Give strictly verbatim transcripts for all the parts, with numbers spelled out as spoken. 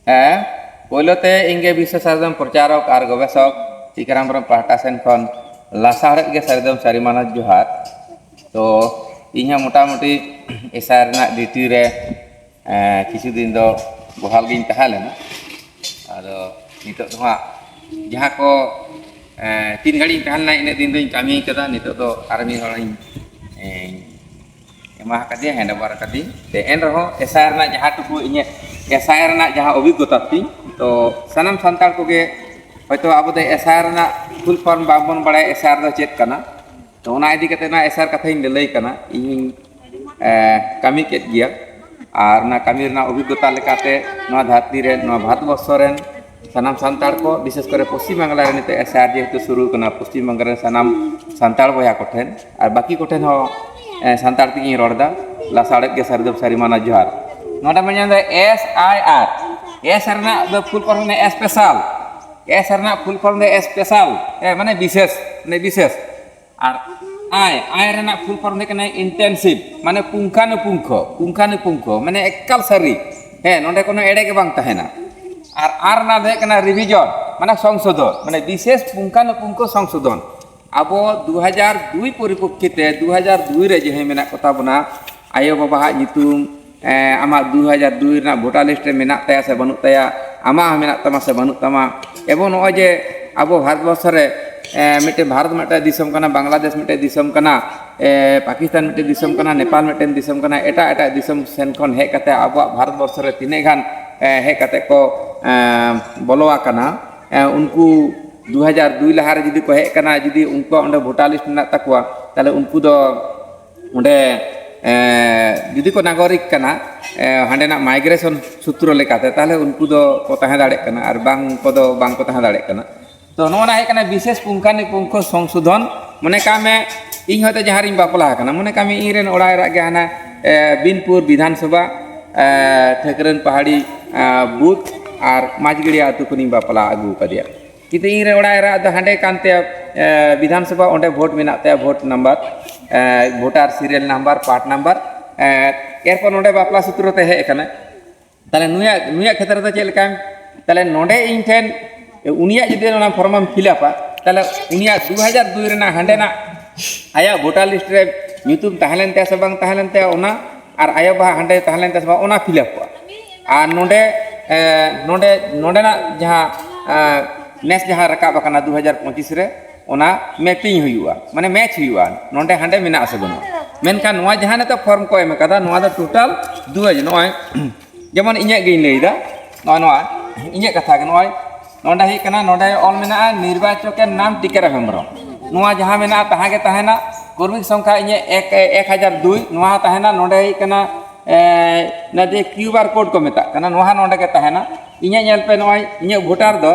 ᱦᱮᱸ, ᱯᱳᱭᱞᱳ ᱛᱮ ᱤᱧ ᱜᱮ ᱵᱤᱥᱥᱚ ᱥᱟᱨᱡᱚᱢ ᱯᱨᱚᱪᱟᱨᱚᱠ ᱟᱨ ᱜᱚᱵᱮᱥᱚᱠ ᱴᱤᱠᱟᱹᱨᱟᱢ ᱦᱮᱢᱵᱨᱚᱢ ᱯᱟᱦᱴᱟ ᱥᱮᱱ ᱠᱷᱚᱱ ᱞᱟᱥᱟᱲᱦᱮᱫ ᱜᱮ ᱥᱟᱹᱨᱤᱫᱚᱢ ᱥᱟᱹᱨᱤ ᱢᱟᱱᱚᱛ ᱡᱚᱦᱟᱨ᱾ ᱛᱚ, ᱤᱧ ᱦᱚᱸ ᱢᱚᱴᱟᱢᱩᱴᱤ ᱮᱥᱟᱭ ᱨᱮᱱᱟᱜ ᱰᱤᱭᱩᱴᱤ ᱨᱮ, ᱮᱸ, ᱠᱤᱪᱷᱩ ᱫᱤᱱ ᱫᱚ ᱵᱚᱦᱟᱞ ᱜᱤᱧ ᱛᱟᱦᱮᱸ ᱞᱮᱱᱟ᱾ ᱟᱫᱚ ᱱᱤᱛᱚᱜ ᱫᱚ ᱦᱟᱸᱜ ᱡᱟᱦᱟᱸ ᱠᱚ, ᱮᱸ, ᱛᱤᱱ ᱜᱷᱟᱹᱲᱤᱡ ᱤᱧ ᱛᱟᱦᱮᱸ ᱞᱮᱱᱟ, ᱤᱱᱟᱹᱜ ᱫᱤᱱ ᱫᱚᱧ ᱠᱟᱹᱢᱤ ᱠᱟᱫᱟ᱾ ᱱᱤᱛᱚᱜ ᱫᱚ ᱟᱨ ᱢᱤᱫ ᱦᱚᱲᱤᱧ, ᱮᱸ, ᱮᱢᱟ ᱟᱠᱟᱫᱮᱭᱟ, hand over ᱟᱠᱟᱫᱮᱭᱟᱹᱧ᱾ ᱛᱮ ᱮᱱ ᱨᱮᱦᱚᱸ ᱮᱥᱟᱭ ᱨᱮᱱᱟᱜ ᱡᱟᱦᱟᱸ ᱴᱩᱠᱩ ᱤᱧᱟᱹᱜ ᱮᱥᱟᱭ ᱨᱮᱱᱟᱜ ᱡᱟᱦᱟᱸ ᱚᱵᱷᱤᱜᱽᱜᱚᱛᱟ ᱛᱤᱧ, ᱛᱚ ᱥᱟᱱᱟᱢ ᱥᱟᱱᱛᱟᱲ ᱠᱚᱜᱮ ᱦᱚᱭᱛᱳ ᱟᱵᱚ ᱫᱚ ᱮᱥᱟᱭ ᱨᱮᱱᱟᱜ full form ᱵᱟᱝᱵᱚᱱ ᱵᱟᱲᱟᱭᱟ, ᱮᱥᱟᱭ ᱫᱚ ᱪᱮᱫ ᱠᱟᱱᱟ᱾ ᱛᱚ ᱚᱱᱟ ᱤᱫᱤ ᱠᱟᱛᱮ ᱱᱚᱣᱟ ᱮᱥᱟᱭ ᱠᱟᱛᱷᱟᱧ ᱞᱟᱹᱞᱟᱹᱭ ᱠᱟᱱᱟ, ᱤᱧ, ᱮ, ᱠᱟᱹᱢᱤ ᱠᱮᱫ ᱜᱮᱭᱟ᱾ ᱟᱨ ᱚᱱᱟ ᱠᱟᱹᱢᱤ ᱨᱮᱱᱟᱜ ᱚᱵᱷᱤᱜᱽᱜᱚᱛᱟ ᱞᱮᱠᱟᱛᱮ ᱱᱚᱣᱟ ᱫᱷᱟᱹᱨᱛᱤ ᱨᱮ, ᱱᱚᱣᱟ ᱵᱷᱟᱨᱚᱛ ᱵᱚᱨᱥᱚ ᱨᱮᱱ ᱥᱟᱱᱟᱢ ᱥᱟᱱᱛᱟᱲ ᱠᱚ, ᱵᱤᱥᱮᱥ ᱠᱚᱨᱮ ᱯᱚᱥᱪᱤᱢ ᱵᱟᱝᱞᱟ ᱨᱮ ᱱᱤᱛᱚᱜ ᱮᱥᱟᱭ ᱡᱮᱦᱮᱛᱩ ᱥᱩᱨᱩ ᱠᱟᱱᱟ, ᱯᱚᱥᱪᱤᱢ ᱵᱟᱝᱞᱟ ᱨᱮᱱ ᱥᱟᱱᱟᱢ ᱥᱟᱱᱛᱟᱲ ᱵᱚᱭᱦᱟ ᱠᱚᱴᱷᱮᱱ ᱟᱨ ᱵᱟᱹᱠᱤ ᱠᱚᱴᱷᱮᱱ ᱦᱚᱸ, ᱮ, ᱥᱟᱱᱛᱟᱲ ᱛᱮᱜᱮᱧ ᱨᱚᱲ ᱮᱫᱟ, ᱞᱟᱥᱟᱲᱦᱮᱫ ᱜᱮ ᱥᱟᱹᱨᱤᱫᱚᱢ ᱥᱟᱹᱨᱤ ᱢᱟᱱᱟ ᱡᱚᱦᱟᱨ᱾ ᱱᱚᱰᱮ ᱵᱚᱱ ᱧᱮᱞ ᱮᱫᱟ S I R, S ᱨᱮᱱᱟᱜ ᱫᱚ full form ᱠᱟᱱᱟ special, S ᱨᱮᱱᱟᱜ full form ᱫᱚ special, ᱮ, ᱢᱟᱱᱮ ᱵᱤᱥᱮᱥ, ᱢᱟᱱᱮ ᱵᱤᱥᱮᱥ᱾ ᱟᱨ I, I ᱨᱮᱱᱟᱜ full form ᱫᱚ ᱠᱟᱱᱟ intensive, ᱢᱟᱱᱮ ᱯᱩᱝᱠᱷᱟᱱᱩᱯᱩᱝᱠᱷᱚ, ᱯᱩᱝᱠᱷᱟᱱᱩᱯᱩᱝᱠᱷᱚ, ᱢᱟᱱᱮ ᱮᱠᱟᱞ ᱥᱟᱹᱨᱤ᱾ ᱦᱮᱸ, ᱱᱚᱰᱮ ᱠᱳᱱᱳ ᱮᱲᱮ ᱜᱮ ᱵᱟᱝ ᱛᱟᱦᱮᱱᱟ᱾ ᱟᱨ R ᱨᱮᱱᱟᱜ ᱫᱚ ᱦᱩᱭᱩᱜ ᱠᱟᱱᱟ revision, ᱢᱟᱱᱮ ᱥᱚᱝᱥᱳᱫᱷᱚᱱ, ᱢᱟᱱᱮ ᱵᱤᱥᱮᱥ ᱯᱩᱝᱠᱷᱟᱱᱩᱯᱩᱝᱠᱷᱚ ᱥᱚᱝᱥᱳᱫᱷᱚᱱ᱾ ᱟᱵᱚ ᱫᱩ ᱦᱟᱡᱟᱨ ᱫᱩᱭ ᱯᱚᱨᱤᱯᱚᱠᱠᱷᱤ ᱛᱮ, ᱫᱩ ᱦᱟᱡᱟᱨ ᱫᱩᱭ ᱨᱮ ᱡᱟᱦᱟᱸᱭ ᱢᱮᱱᱟᱜ ᱠᱚᱛᱟ ᱵᱚᱱᱟ, ᱟᱭᱳ ᱵᱟᱵᱟᱣᱟᱜ ᱧᱩᱛᱩᱢ, ᱮᱸ, ᱟᱢᱟᱜ ᱫᱩ ᱦᱟᱡᱟᱨ ᱫᱩᱭ ᱨᱮᱱᱟᱜ voter list ᱨᱮ ᱢᱮᱱᱟᱜ ᱛᱟᱭᱟ ᱥᱮ ᱵᱟᱹᱱᱩᱜ ᱛᱟᱭᱟ, ᱟᱢᱟᱜ ᱦᱚᱸ ᱢᱮᱱᱟᱜ ᱛᱟᱢᱟ ᱥᱮ ᱵᱟᱹᱱᱩᱜ ᱛᱟᱢᱟ, ᱮᱵᱚᱝ ᱱᱚᱜᱼᱚᱭ ᱡᱮ ᱟᱵᱚ ᱵᱷᱟᱨᱚᱛ ᱵᱚᱨᱥᱚ ᱨᱮ, ᱮᱸ, ᱢᱤᱫᱴᱮᱱ ᱵᱷᱟᱨᱚᱛ ᱢᱤᱫᱴᱮᱱ ᱫᱤᱥᱚᱢ ᱠᱟᱱᱟ, ᱵᱟᱝᱞᱟᱫᱮᱥ ᱢᱤᱫᱴᱮᱱ ᱫᱤᱥᱚᱢ ᱠᱟᱱᱟ, ᱮᱸ, ᱯᱟᱠᱤᱥᱛᱟᱱ ᱢᱤᱫᱴᱮᱱ ᱫᱤᱥᱚᱢ ᱠᱟᱱᱟ, ᱱᱮᱯᱟᱞ ᱢᱤᱫᱴᱮᱱ ᱫᱤᱥᱚᱢ ᱠᱟᱱᱟ, ᱮᱴᱟᱜ ᱮᱴᱟᱜ ᱫᱤᱥᱚᱢ ᱥᱮᱱ ᱠᱷᱚᱱ ᱦᱮᱡ ᱠᱟᱛᱮ ᱟᱵᱚᱣᱟᱜ ᱵᱷᱟᱨᱚᱛ ᱵᱚᱨᱥᱚ ᱨᱮ ᱛᱤᱱᱟᱹᱜ ᱜᱟᱱ, ᱮᱸ, ᱦᱮᱡ ᱠᱟᱛᱮ ᱠᱚ, ᱮᱸ, ᱵᱚᱞᱚ ᱟᱠᱟᱱᱟ᱾ ᱮᱸ, ᱩᱱᱠᱩ ᱫᱩ ᱦᱟᱡᱟᱨ ᱫᱩᱭ ᱞᱟᱦᱟ ᱨᱮ ᱡᱩᱫᱤ ᱠᱚ ᱦᱮᱡ ᱠᱟᱱᱟ, ᱡᱩᱫᱤ ᱩᱱᱠᱩᱣᱟᱜ ᱚᱸᱰᱮ voter list ᱢᱮᱱᱟᱜ ᱛᱟᱠᱚᱣᱟ, ᱛᱟᱦᱚᱞᱮ ᱩᱱᱠᱩ ᱫᱚ ᱚᱸᱰᱮ, ᱮᱸ, ᱡᱩᱫᱤ ᱠᱚ ᱱᱟᱜᱚᱨᱤᱠ ᱠᱟᱱᱟ, ᱮᱸ, ᱦᱟᱸᱰᱮᱱᱟᱜ migration ᱥᱩᱛᱨᱚ ᱞᱮᱠᱟᱛᱮ, ᱛᱟᱦᱚᱞᱮ ᱩᱱᱠᱩ ᱫᱚ ᱠᱚ ᱛᱟᱦᱮᱸ ᱫᱟᱲᱮᱭᱟᱜ ᱠᱟᱱᱟ, ᱟᱨ ᱵᱟᱝ ᱠᱚᱫᱚ ᱵᱟᱝ ᱠᱚ ᱛᱟᱦᱮᱸ ᱫᱟᱲᱮᱭᱟᱜ ᱠᱟᱱᱟ᱾ ᱛᱚ ᱱᱚᱜᱼᱚ ᱱᱟ ᱦᱩᱭᱩᱜ ᱠᱟᱱᱟ ᱵᱤᱥᱮᱥ ᱯᱩᱝᱠᱷᱟᱱᱩᱯᱩᱝᱠᱷᱚ ᱥᱚᱝᱥᱳᱫᱷᱚᱱ᱾ ᱢᱚᱱᱮ ᱠᱟᱜ ᱢᱮ, ᱤᱧ ᱦᱚᱭᱛᱳ ᱡᱟᱦᱟᱸ ᱨᱤᱧ ᱵᱟᱯᱞᱟ ᱟᱠᱟᱱᱟ, ᱢᱚᱱᱮ ᱠᱟᱜ ᱢᱮ ᱤᱧ ᱨᱮᱱ ᱚᱲᱟᱜ ᱮᱨᱟ ᱜᱮ ᱦᱟᱱᱟ, ᱮ, ᱵᱤᱱᱯᱩᱨ ᱵᱤᱫᱷᱟᱱ ᱥᱚᱵᱷᱟ, ᱮ, ᱴᱷᱟᱹᱠᱨᱟᱹᱱ ᱯᱟᱦᱟᱲᱤ, ᱮ, ᱵᱩᱛᱷ ᱟᱨ ᱢᱟᱡᱽᱜᱟᱹᱲᱤᱭᱟ ᱟᱹᱛᱩ ᱠᱷᱚᱱᱤᱧ ᱵᱟᱯᱞᱟ ᱟᱹᱜᱩ ᱟᱠᱟᱫᱮᱭᱟ᱾ ᱠᱤᱱᱛᱩ ᱤᱧ ᱨᱮᱱ ᱚᱲᱟᱜ ᱮᱨᱟ ᱫᱚ ᱦᱟᱸᱰᱮ ᱠᱟᱱ ᱛᱟᱭᱟ, ᱮ, ᱵᱤᱫᱷᱟᱱ ᱥᱚᱵᱷᱟ, ᱚᱸᱰᱮ ᱵᱷᱳᱴ ᱢᱮᱱᱟᱜ ᱛᱟᱭᱟ, ᱵᱷᱳᱴ ᱱᱟᱢᱵᱟᱨ, ᱮ, voter serial number, part number, ᱮ, ᱮᱨᱯᱚᱨ ᱱᱚᱰᱮ ᱵᱟᱯᱞᱟ ᱥᱩᱛᱨᱚ ᱛᱮ ᱦᱮᱡ ᱟᱠᱟᱱᱟ᱾ ᱛᱟᱦᱚᱞᱮ ᱱᱩᱭᱟᱜ ᱱᱩᱭᱟᱜ ᱠᱷᱮᱛᱨᱮ ᱫᱚ ᱪᱮᱫ ᱞᱮᱠᱟ? ᱛᱟᱦᱚᱞᱮ ᱱᱚᱰᱮ ᱤᱧ ᱴᱷᱮᱱ ᱩᱱᱤᱭᱟᱜ ᱡᱩᱫᱤ ᱚᱱᱟ ᱯᱷᱚᱨᱢᱮᱢ ᱯᱷᱤᱞᱟᱯᱟ, ᱛᱟᱦᱚᱞᱮ ᱩᱱᱤᱭᱟᱜ ᱫᱩ ᱦᱟᱡᱟᱨ ᱫᱩᱭ ᱨᱮᱱᱟᱜ ᱦᱟᱸᱰᱮᱱᱟᱜ ᱟᱭᱟᱜ ᱵᱷᱳᱴᱟᱨ ᱞᱤᱥᱴ ᱨᱮ ᱧᱩᱛᱩᱢ ᱛᱟᱦᱮᱸ ᱞᱮᱱ ᱛᱟᱭᱟ ᱥᱮ ᱵᱟᱝ ᱛᱟᱦᱮᱸ ᱞᱮᱱ ᱛᱟᱭᱟ ᱚᱱᱟ, ᱟᱨ ᱟᱭᱳ ᱵᱟᱵᱟ ᱦᱟᱸᱰᱮ ᱛᱟᱦᱮᱸ ᱞᱮᱱ ᱛᱟᱭᱟ ᱥᱮ ᱵᱟᱝ ᱚᱱᱟ ᱯᱷᱤᱞᱟᱯᱚᱜᱼᱟ᱾ ᱟᱨ ᱱᱚᱰᱮ ᱮ, ᱱᱚᱰᱮ ᱱᱚᱰᱮᱱᱟᱜ ᱡᱟᱦᱟᱸ ᱮ, ᱱᱮᱥ ᱡᱟᱦᱟᱸ ᱨᱟᱠᱟᱵ ᱟᱠᱟᱱᱟ ᱫᱩ ᱦᱟᱡᱟᱨ ᱯᱚᱸᱪᱤᱥ ᱨᱮ, ᱚᱱᱟ ᱢᱮᱯᱤᱝ ᱦᱩᱭᱩᱜᱼᱟ, ᱢᱟᱱᱮ ᱢᱮᱪ ᱦᱩᱭᱩᱜᱼᱟ, ᱱᱚᱰᱮ ᱦᱟᱸᱰᱮ ᱢᱮᱱᱟᱜ ᱟᱥᱮ ᱵᱟᱹᱱᱩᱜᱼᱟ᱾ ᱢᱮᱱᱠᱷᱟᱱ ᱱᱚᱣᱟ ᱡᱟᱦᱟᱸ ᱱᱤᱛᱚᱜ ᱯᱷᱚᱨᱢ ᱠᱚ ᱮᱢ ᱟᱠᱟᱫᱟ, ᱱᱚᱣᱟ ᱫᱚ ᱴᱳᱴᱟᱞ ᱫᱩ ᱦᱟᱡᱟᱨ, ᱱᱚᱜᱼᱚᱭ ᱡᱮᱢᱚᱱ ᱤᱧᱟᱹᱜ ᱜᱤᱧ ᱞᱟᱹᱭᱫᱟ, ᱱᱚᱜᱼᱚᱭ ᱱᱚᱣᱟ ᱤᱧᱟᱹᱜ ᱠᱟᱛᱷᱟ ᱜᱮ, ᱱᱚᱜᱼᱚᱭ ᱱᱚᱰᱮ ᱦᱩᱭᱩᱜ ᱠᱟᱱᱟ, ᱱᱚᱰᱮ ᱚᱞ ᱢᱮᱱᱟᱜᱼᱟ ᱱᱤᱨᱵᱟᱪᱚᱠᱮᱨ ᱱᱟᱢ ᱴᱤᱠᱟᱹᱨᱟᱢ ᱦᱮᱢᱵᱨᱚᱢ, ᱱᱚᱣᱟ ᱡᱟᱦᱟᱸ ᱢᱮᱱᱟᱜᱼᱟ ᱛᱟᱦᱮᱸ ᱜᱮ ᱛᱟᱦᱮᱱᱟ᱾ ᱠᱚᱨᱢᱤᱠ ᱥᱚᱝᱠᱷᱟ ᱤᱧᱟᱹᱜ ᱮᱠ ᱮᱠ ᱦᱟᱡᱟᱨ ᱫᱩᱭ, ᱱᱚᱣᱟ ᱦᱚᱸ ᱛᱟᱦᱮᱱᱟ᱾ ᱱᱚᱰᱮ ᱦᱩᱭᱩᱜ ᱠᱟᱱᱟ ᱮ, ᱚᱱᱟ ᱡᱮ ᱠᱤᱭᱩ ᱟᱨ ᱠᱳᱰ ᱠᱚ ᱢᱮᱛᱟᱜ ᱠᱟᱱᱟ, ᱱᱚᱣᱟ ᱦᱚᱸ ᱱᱚᱰᱮ ᱜᱮ ᱛᱟᱦᱮᱱᱟ᱾ ᱤᱧᱟᱹᱜ ᱧᱮᱞ ᱯᱮ, ᱱᱚᱜᱼᱚᱭ ᱤᱧᱟᱹᱜ ᱵᱷᱳᱴᱟᱨ ᱫᱚ,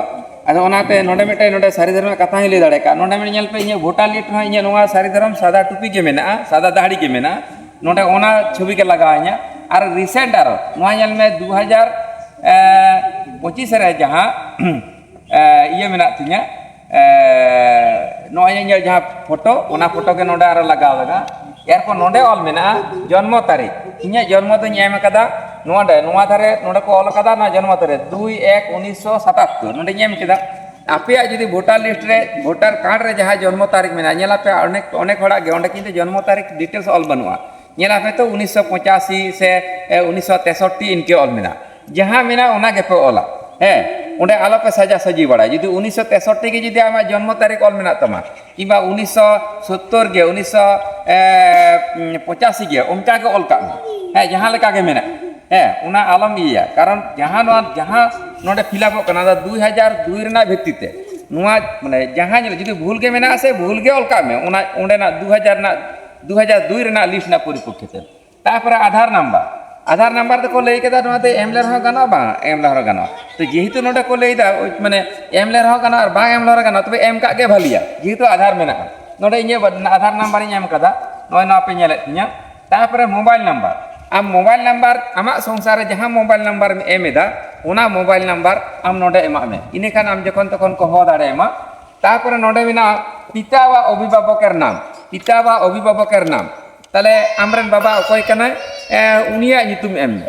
ᱟᱫᱚ ᱚᱱᱟᱛᱮ ᱱᱚᱰᱮ ᱢᱤᱫᱴᱮᱱ ᱱᱚᱰᱮ ᱥᱟᱹᱨᱤ ᱫᱷᱚᱨᱚᱢ ᱠᱟᱛᱷᱟ ᱦᱚᱸᱧ ᱞᱟᱹᱭ ᱫᱟᱲᱮᱭᱟᱜ ᱠᱟᱱᱟ᱾ ᱱᱚᱰᱮ ᱧᱮᱞ ᱯᱮ, ᱤᱧᱟᱹᱜ ᱵᱷᱳᱴᱟᱨ ᱞᱤᱥᱴ ᱨᱮᱦᱚᱸ ᱤᱧᱟᱹᱜ ᱱᱚᱣᱟ ᱥᱟᱹᱨᱤ ᱫᱷᱚᱨᱚᱢ ᱥᱟᱫᱟ ᱴᱩᱯᱤ ᱜᱮ ᱢᱮᱱᱟᱜᱼᱟ, ᱥᱟᱫᱟ ᱫᱟᱦᱲᱤ ᱜᱮ ᱢᱮᱱᱟᱜᱼᱟ᱾ ᱱᱚᱰᱮ ᱚᱱᱟ ᱪᱷᱚᱵᱤ ᱜᱮ ᱞᱟᱜᱟᱣ ᱤᱧᱟ᱾ ᱟᱨ ᱨᱤᱥᱮᱱᱴ ᱟᱨᱚ ᱱᱚᱣᱟ ᱧᱮᱞ ᱢᱮ, ᱫᱩ ᱦᱟᱡᱟᱨ ᱯᱚᱸᱪᱤᱥ ᱨᱮ ᱡᱟᱦᱟᱸ ᱮ, ᱤᱭᱟᱹ ᱢᱮᱱᱟᱜ ᱛᱤᱧᱟ, ᱮ, ᱱᱚᱜᱼᱚᱭ ᱤᱧᱟᱹᱜ ᱡᱟᱦᱟᱸ ᱯᱷᱳᱴᱳ, ᱚᱱᱟ ᱯᱷᱳᱴᱳ ᱜᱮ ᱱᱚᱰᱮ ᱟᱨᱚ ᱞᱟᱜᱟᱣ ᱞᱟᱜᱟ᱾ ᱮᱨᱯᱚᱨ ᱱᱚᱰᱮ ᱚᱞ ᱢᱮᱱᱟᱜᱼᱟ ᱡᱚᱱᱢᱚ ᱛᱟᱹᱨᱤᱠᱷ᱾ ᱤᱧᱟᱹᱜ ᱡᱚᱱᱢᱚ ᱫᱚᱧ ᱮᱢ ᱟᱠᱟᱫᱟ ᱱᱚᱰᱮ, ᱱᱚᱣᱟ ᱫᱷᱟᱨᱮ ᱱᱚᱰᱮ ᱠᱚ ᱚᱞ ᱟᱠᱟᱫᱟ, ᱱᱚᱣᱟ ᱡᱚᱱᱢᱚ ᱛᱟᱹᱨᱤᱠᱷ ᱫᱩᱭ ᱮᱠ ᱩᱱᱤᱥᱥᱚ ᱥᱟᱛᱟᱛᱛᱳᱨ ᱱᱚᱰᱮᱧ ᱮᱢ ᱠᱮᱫᱟ᱾ ᱟᱯᱮᱭᱟᱜ ᱡᱩᱫᱤ ᱵᱷᱳᱴᱟᱨ ᱞᱤᱥᱴ ᱨᱮ, ᱵᱷᱳᱴᱟᱨ ᱠᱟᱨᱰ ᱨᱮ ᱡᱟᱦᱟᱸ ᱡᱚᱱᱢᱚ ᱛᱟᱹᱨᱤᱠᱷ ᱢᱮᱱᱟᱜᱼᱟ, ᱧᱮᱞ ᱟᱯᱮ ᱚᱱᱮᱠ, ᱚᱱᱮᱠ ᱦᱚᱲᱟᱜ ᱜᱮ ᱚᱸᱰᱮ ᱠᱤᱱᱛᱩ ᱡᱚᱱᱢᱚ ᱛᱟᱹᱨᱤᱠᱷ ᱰᱤᱴᱮᱞᱥ ᱚᱞ ᱵᱟᱹᱱᱩᱜᱼᱟ᱾ ᱧᱮᱞ ᱟᱯᱮ ᱛᱚ ᱩᱱᱤᱥᱥᱚ ᱯᱚᱸᱪᱟᱥᱤ ᱥᱮ, ᱮ, ᱩᱱᱤᱥᱥᱚ ᱛᱮᱥᱚᱴᱴᱤ ᱤᱱᱠᱟᱹ ᱚᱞ ᱢᱮᱱᱟᱜᱼᱟ᱾ ᱡᱟᱦᱟᱸ ᱢᱮᱱᱟᱜᱼᱟ ᱚᱱᱟ ᱜᱮᱯᱮ ᱚᱞᱟ᱾ ᱦᱮᱸ, ᱚᱸᱰᱮ ᱟᱞᱚᱯᱮ ᱥᱟᱡᱟ ᱥᱟᱡᱤ ᱵᱟᱲᱟᱭᱟ᱾ ᱡᱩᱫᱤ ᱩᱱᱤᱥᱥᱚ ᱛᱮᱥᱚᱴᱴᱤ ᱜᱮ ᱡᱩᱫᱤ ᱟᱢᱟᱜ ᱡᱚᱱᱢᱚ ᱛᱟᱹᱨᱤᱠᱷ ᱚᱞ ᱢᱮᱱᱟᱜ ᱛᱟᱢᱟ, ᱠᱤᱝᱵᱟ ᱩᱱᱤᱥᱥᱚ ᱥᱳᱛᱛᱳᱨ ᱜᱮ, ᱩᱱᱤᱥᱥᱚ ᱯᱚᱸᱪᱟᱥᱤ ᱜᱮ, ᱚᱱᱠᱟ ᱜᱮ ᱚᱞ ᱠᱟᱜ ᱢᱮ᱾ ᱦᱮᱸ, ᱡᱟᱦᱟᱸ ᱞᱮᱠᱟ ᱜᱮ ᱢᱮᱱᱟᱜ, ᱦᱮᱸ, ᱚᱱᱟ ᱟᱞᱚᱢ ᱤᱭᱟᱹᱭᱟ᱾ ᱠᱟᱨᱚᱱ ᱡᱟᱦᱟᱸ ᱱᱚᱣᱟ, ᱡᱟᱦᱟᱸ ᱱᱚᱰᱮ ᱯᱷᱤᱞᱟᱯᱚᱜ ᱠᱟᱱᱟ, ᱚᱱᱟ ᱫᱩ ᱦᱟᱡᱟᱨ ᱫᱩᱭ ᱨᱮᱱᱟᱜ ᱵᱷᱤᱛᱤᱨ ᱛᱮ ᱱᱚᱣᱟ, ᱢᱟᱱᱮ, ᱡᱟᱦᱟᱸ ᱧᱮᱞ, ᱡᱩᱫᱤ ᱵᱷᱩᱞ ᱜᱮ ᱢᱮᱱᱟᱜᱼᱟ ᱥᱮ, ᱵᱷᱩᱞ ᱜᱮ ᱚᱞ ᱠᱟᱜ ᱢᱮ ᱚᱱᱟ ᱚᱸᱰᱮᱱᱟᱜ ᱫᱩ ᱦᱟᱡᱟᱨ ᱨᱮᱱᱟᱜ, ᱫᱩ ᱦᱟᱡᱟᱨ ᱫᱩᱭ ᱨᱮᱱᱟᱜ ᱞᱤᱥᱴ ᱨᱮᱱᱟᱜ ᱯᱚᱨᱤᱯᱚᱠᱠᱷᱚ ᱛᱮ᱾ ᱛᱟᱨᱯᱚᱨᱮ ᱟᱫᱷᱟᱨ ᱱᱟᱢᱵᱟᱨ, ᱟᱫᱷᱟᱨ ᱱᱟᱢᱵᱟᱨ ᱫᱚᱠᱚ ᱞᱟᱹᱭ ᱠᱮᱫᱟ ᱱᱚᱣᱟ ᱫᱚ ᱮᱢ ᱞᱮ ᱨᱮᱦᱚᱸ ᱜᱟᱱᱚᱜᱼᱟ, ᱵᱟᱝ ᱮᱢ ᱞᱮ ᱨᱮᱦᱚᱸ ᱜᱟᱱᱚᱜᱼᱟ᱾ ᱛᱚ ᱡᱮᱦᱮᱛᱩ ᱱᱚᱰᱮ ᱠᱚ ᱞᱟᱹᱭ ᱮᱫᱟ, ᱢᱟᱱᱮ, ᱮᱢ ᱞᱮ ᱨᱮᱦᱚᱸ ᱜᱟᱱᱚᱜᱼᱟ ᱟᱨ ᱵᱟᱝ ᱮᱢ ᱞᱮ ᱨᱮᱦᱚᱸ ᱜᱟᱱᱚᱜᱼᱟ, ᱛᱚᱵᱮ ᱮᱢ ᱠᱟᱜ ᱜᱮ ᱵᱷᱟᱹᱞᱤᱭᱟ, ᱡᱮᱦᱮᱛᱩ ᱟᱫᱷᱟᱨ ᱢᱮᱱᱟᱜᱼᱟ᱾ ᱱᱚᱰᱮ ᱤᱧᱟᱹᱜ ᱟᱫᱷᱟᱨ ᱱᱟᱢᱵᱟᱨᱤᱧ ᱮᱢ ᱠᱟᱫᱟ, ᱱᱚᱜᱼᱚᱭ ᱱᱚᱣᱟ ᱯᱮ ᱧᱮᱞᱮᱫ ᱛᱤᱧᱟᱹ᱾ ᱛᱟᱨᱯᱚᱨᱮ ᱢᱳᱵᱟᱭᱤᱞ ᱱᱟᱢᱵᱟᱨ, ᱟᱢ ᱢᱳᱵᱟᱭᱤᱞ ᱱᱟᱢᱵᱟᱨ, ᱟᱢᱟᱜ ᱥᱚᱝᱥᱟᱨ ᱨᱮ ᱡᱟᱦᱟᱸ ᱢᱳᱵᱟᱭᱤᱞ ᱱᱟᱢᱵᱟᱨ ᱮᱢ ᱮᱫᱟ, ᱚᱱᱟ ᱢᱳᱵᱟᱭᱤᱞ ᱱᱟᱢᱵᱟᱨ ᱟᱢ ᱱᱚᱰᱮ ᱮᱢᱟᱜ ᱢᱮ᱾ ᱤᱱᱟᱹᱠᱷᱟᱱ ᱟᱢ ᱡᱚᱠᱷᱚᱱ ᱛᱚᱠᱷᱚᱱ ᱠᱚ ᱦᱚᱦᱚ ᱫᱟᱲᱮᱭᱟᱢᱟ᱾ ᱛᱟᱨᱯᱚᱨᱮ ᱱᱚᱰᱮ ᱢᱮᱱᱟᱜᱼᱟ ᱯᱤᱛᱟᱣᱟᱜ ᱚᱵᱷᱤᱵᱷᱟᱵᱚᱠᱮᱨ ᱱᱟᱢ, ᱯᱤᱛᱟᱣᱟᱜ ᱚᱵᱷᱤᱵᱷᱟᱵᱚᱠᱮᱨ ᱱᱟᱢ᱾ ᱛᱟᱦᱞᱮ ᱟᱢᱨᱮᱱ ᱵᱟᱵᱟ ᱚᱠᱚᱭ ᱠᱟᱱᱟᱭ, ᱮ, ᱩᱱᱤᱭᱟᱜ ᱧᱩᱛᱩᱢ ᱮᱢ ᱢᱮ᱾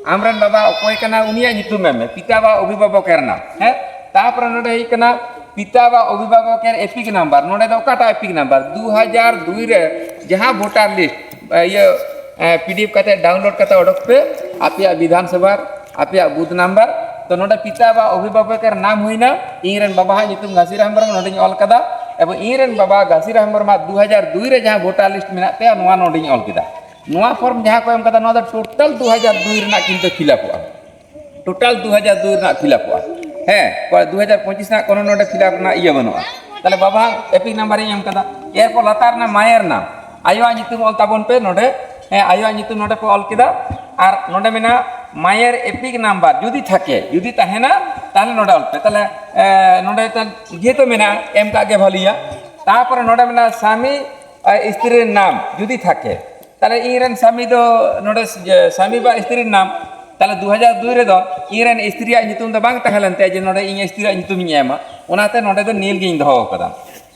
ᱟᱢᱨᱮᱱ ᱵᱟᱵᱟ ᱚᱠᱚᱭ ᱠᱟᱱᱟ, ᱩᱱᱤᱭᱟᱜ ᱧᱩᱛᱩᱢ ᱮᱢ ᱢᱮ, ᱯᱤᱛᱟ ᱵᱟ ᱚᱵᱷᱤᱵᱷᱟᱵᱚᱠᱮᱨ ᱱᱟᱢ᱾ ᱦᱮᱸ, ᱛᱟᱨᱯᱚᱨᱮ ᱱᱚᱰᱮ ᱦᱩᱭᱩᱜ ᱠᱟᱱᱟ ᱯᱤᱛᱟ ᱵᱟ ᱚᱵᱷᱤᱵᱷᱟᱵᱚᱠᱮᱨ ᱮᱯᱤᱠ ᱱᱟᱢᱵᱟᱨ᱾ ᱱᱚᱰᱮ ᱫᱚ ᱚᱠᱟᱴᱟᱜ ᱮᱯᱤᱠ ᱱᱟᱢᱵᱟᱨ? ᱫᱩ ᱦᱟᱡᱟᱨ ᱫᱩᱭ ᱨᱮ ᱡᱟᱦᱟᱸ ᱵᱷᱳᱴᱟᱨ ᱞᱤᱥᱴ, ᱤᱭᱟᱹ, ᱯᱤᱰᱤᱮᱯᱷ ᱠᱟᱛᱮ, ᱰᱟᱣᱩᱱᱞᱳᱰ ᱠᱟᱛᱮ ᱚᱰᱚᱠ ᱯᱮ, ᱟᱯᱮᱭᱟᱜ ᱵᱤᱫᱷᱟᱱ ᱥᱚᱵᱷᱟ, ᱟᱯᱮᱭᱟᱜ ᱵᱩᱛᱷ ᱱᱟᱢᱵᱟᱨ᱾ ᱛᱚ ᱱᱚᱰᱮ ᱯᱤᱛᱟ ᱵᱟ ᱚᱵᱷᱤᱵᱷᱟᱵᱚᱠᱮᱨ ᱱᱟᱢ ᱦᱩᱭᱱᱟ, ᱤᱧ ᱨᱮᱱ ᱵᱟᱵᱟ ᱦᱟᱜ ᱧᱩᱛᱩᱢ ᱜᱷᱟᱥᱤᱨᱟ ᱦᱮᱢᱵᱨᱚᱢ ᱱᱚᱰᱮᱧ ᱚᱞ ᱠᱟᱫᱟ, ᱮᱵᱚᱝ ᱤᱧ ᱨᱮᱱ ᱵᱟᱵᱟ ᱜᱷᱟᱥᱤᱨᱟ ᱦᱮᱢᱵᱨᱚᱢᱟᱜ ᱫᱩ ᱦᱟᱡᱟᱨ ᱫᱩᱭ ᱨᱮ ᱡᱟᱦᱟᱸ ᱵᱷᱳᱴᱟᱨ ᱞᱤᱥᱴ ᱢᱮᱱᱟᱜ ᱛᱟᱭᱟ, ᱱᱚᱣᱟ ᱱᱚᱰᱮᱧ ᱚᱞ ᱠᱮᱫᱟ᱾ ᱱᱚᱣᱟ ᱯᱷᱚᱨᱢ ᱡᱟᱦᱟᱸ ᱠᱚ ᱮᱢ ᱠᱟᱫᱟ, ᱱᱚᱣᱟ ᱫᱚ ᱴᱳᱴᱟᱞ ᱫᱩ ᱦᱟᱡᱟᱨ ᱫᱩᱭ ᱨᱮᱱᱟᱜ ᱠᱤᱱᱛᱩ ᱯᱷᱤᱞᱟᱯᱚᱜᱼᱟ, ᱴᱳᱴᱟᱞ ᱫᱩ ᱦᱟᱡᱟᱨ ᱫᱩᱭ ᱨᱮᱱᱟᱜ ᱯᱷᱤᱞᱟᱯᱚᱜᱼᱟ᱾ ᱦᱮᱸ, ᱫᱩ ᱦᱟᱡᱟᱨ ᱯᱚᱸᱪᱤᱥ ᱨᱮᱱᱟᱜ ᱠᱳᱱᱳ ᱱᱚᱰᱮ ᱯᱷᱤᱞᱟᱯ ᱨᱮᱱᱟᱜ ᱤᱭᱟᱹ ᱵᱟᱹᱱᱩᱜᱼᱟ᱾ ᱛᱟᱦᱞᱮ ᱵᱟᱵᱟ ᱮᱯᱤᱠ ᱱᱟᱢᱵᱟᱨ ᱤᱧ ᱮᱢ ᱠᱟᱫᱟ᱾ ᱮᱨᱯᱚᱨ ᱞᱟᱛᱟᱨ ᱨᱮᱱᱟᱜ ᱢᱟᱭᱮᱨ ᱱᱟᱢ, ᱟᱭᱳᱣᱟᱜ ᱧᱩᱛᱩᱢ ᱚᱞ ᱛᱟᱵᱚᱱ ᱯᱮ ᱱᱚᱰᱮ᱾ ᱦᱮᱸ, ᱟᱭᱳᱣᱟᱜ ᱧᱩᱛᱩᱢ ᱱᱚᱰᱮ ᱯᱮ ᱚᱞ ᱠᱮᱫᱟ᱾ ᱟᱨ ᱱᱚᱰᱮ ᱢᱮᱱᱟᱜᱼᱟ ᱢᱟᱭᱮᱨ ᱮᱯᱤᱠ ᱱᱟᱢᱵᱟᱨ, ᱡᱩᱫᱤ ᱛᱷᱟᱠᱮ, ᱡᱩᱫᱤ ᱛᱟᱦᱮᱱᱟ, ᱛᱟᱦᱞᱮ ᱱᱚᱰᱮ ᱚᱞ ᱯᱮ᱾ ᱛᱟᱦᱞᱮ, ᱮ, ᱱᱚᱰᱮ ᱛᱟ-, ᱡᱮᱦᱮᱛᱩ ᱢᱮᱱᱟᱜᱼᱟ, ᱮᱢ ᱠᱟᱜ ᱜᱮ ᱵᱷᱟᱹᱞᱤᱭᱟ᱾ ᱛᱟᱨᱯᱚᱨᱮ ᱱᱚᱰᱮ ᱢᱮᱱᱟᱜᱼᱟ ᱥᱟᱢᱤ, ᱮ, ᱥᱛᱨᱤ ᱱᱟᱢ, ᱡᱩᱫᱤ ᱛᱷᱟᱠᱮ, ᱛᱟᱦᱞᱮ ᱤᱧ ᱨᱮᱱ ᱥᱟᱢᱤ ᱫᱚ ᱱᱚᱰᱮ ᱥ-, ᱡᱮ, ᱥᱟᱢᱤ ᱵᱟ ᱥᱛᱨᱤ ᱱᱟᱢ, ᱛᱟᱦᱞᱮ ᱫᱩ ᱦᱟᱡᱟᱨ ᱫᱩᱭ ᱨᱮᱫᱚ ᱤᱧ ᱨᱮᱱ ᱥᱛᱨᱤᱭᱟᱜ ᱧᱩᱛᱩᱢ ᱫᱚ ᱵᱟᱝ ᱛᱟᱦᱮᱸ ᱞᱮᱱ ᱛᱟᱭᱟ ᱡᱮ ᱱᱚᱰᱮ ᱤᱧ ᱥᱛᱨᱤᱭᱟᱜ ᱧᱩᱛᱩᱢ ᱤᱧ ᱮᱢᱟ, ᱚᱱᱟᱛᱮ ᱱᱚᱰᱮ ᱫᱚ ᱱᱤᱞ ᱜᱤᱧ ᱫᱚᱦᱚ ᱟᱠᱟᱫᱟ᱾